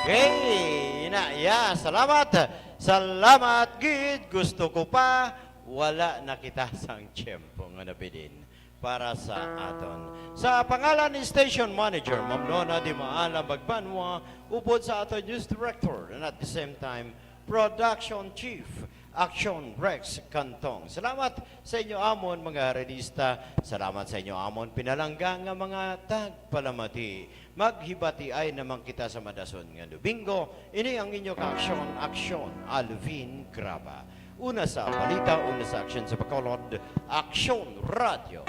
Okay, ina, ya, salamat. Salamat gid. Gusto ko pa, wala na kita sang tiyempo nga nabilin para sa aton. Sa pangalan ni Station Manager, Ma'am Nona Dimaala Magbanwa, upod sa aton News Director, and at the same time, Production Chief, Action Rex Cantong. Salamat sa inyo amon, mga Herenista. Salamat sa inyo amon pinalangga nga mga tagpalamati. Maghibatiay naman kita sa madason nga Domingo. Ini ang inyo ka-aksyon, Aksyon Alvin Graba. Una sa balita, una sa aksyon sa Bacolod, Aksyon Radyo.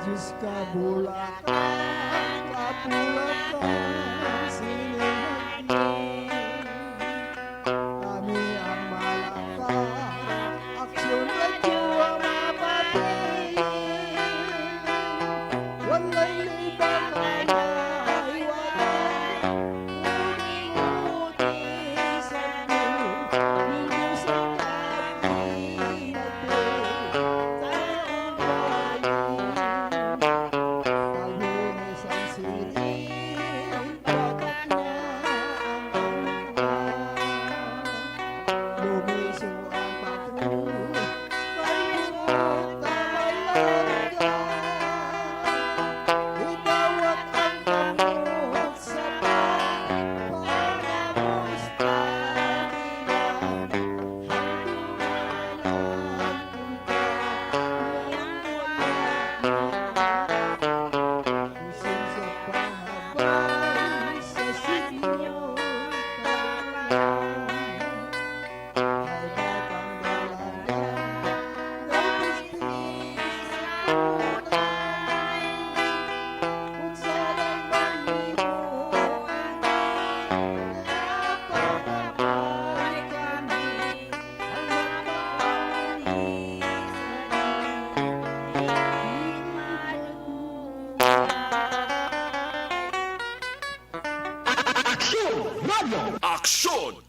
Diyos ka, Bulacan, ka, Bulacan, sinihagi. Kami ang Malaka, Aksyon Radyo ang mapati. Walay iban ang mahiwalay. Uni-uni sa Dios, ninyo sa kapinagdali. Taong layo, paghunos ang siring. Aksyon Radio! Aksyon!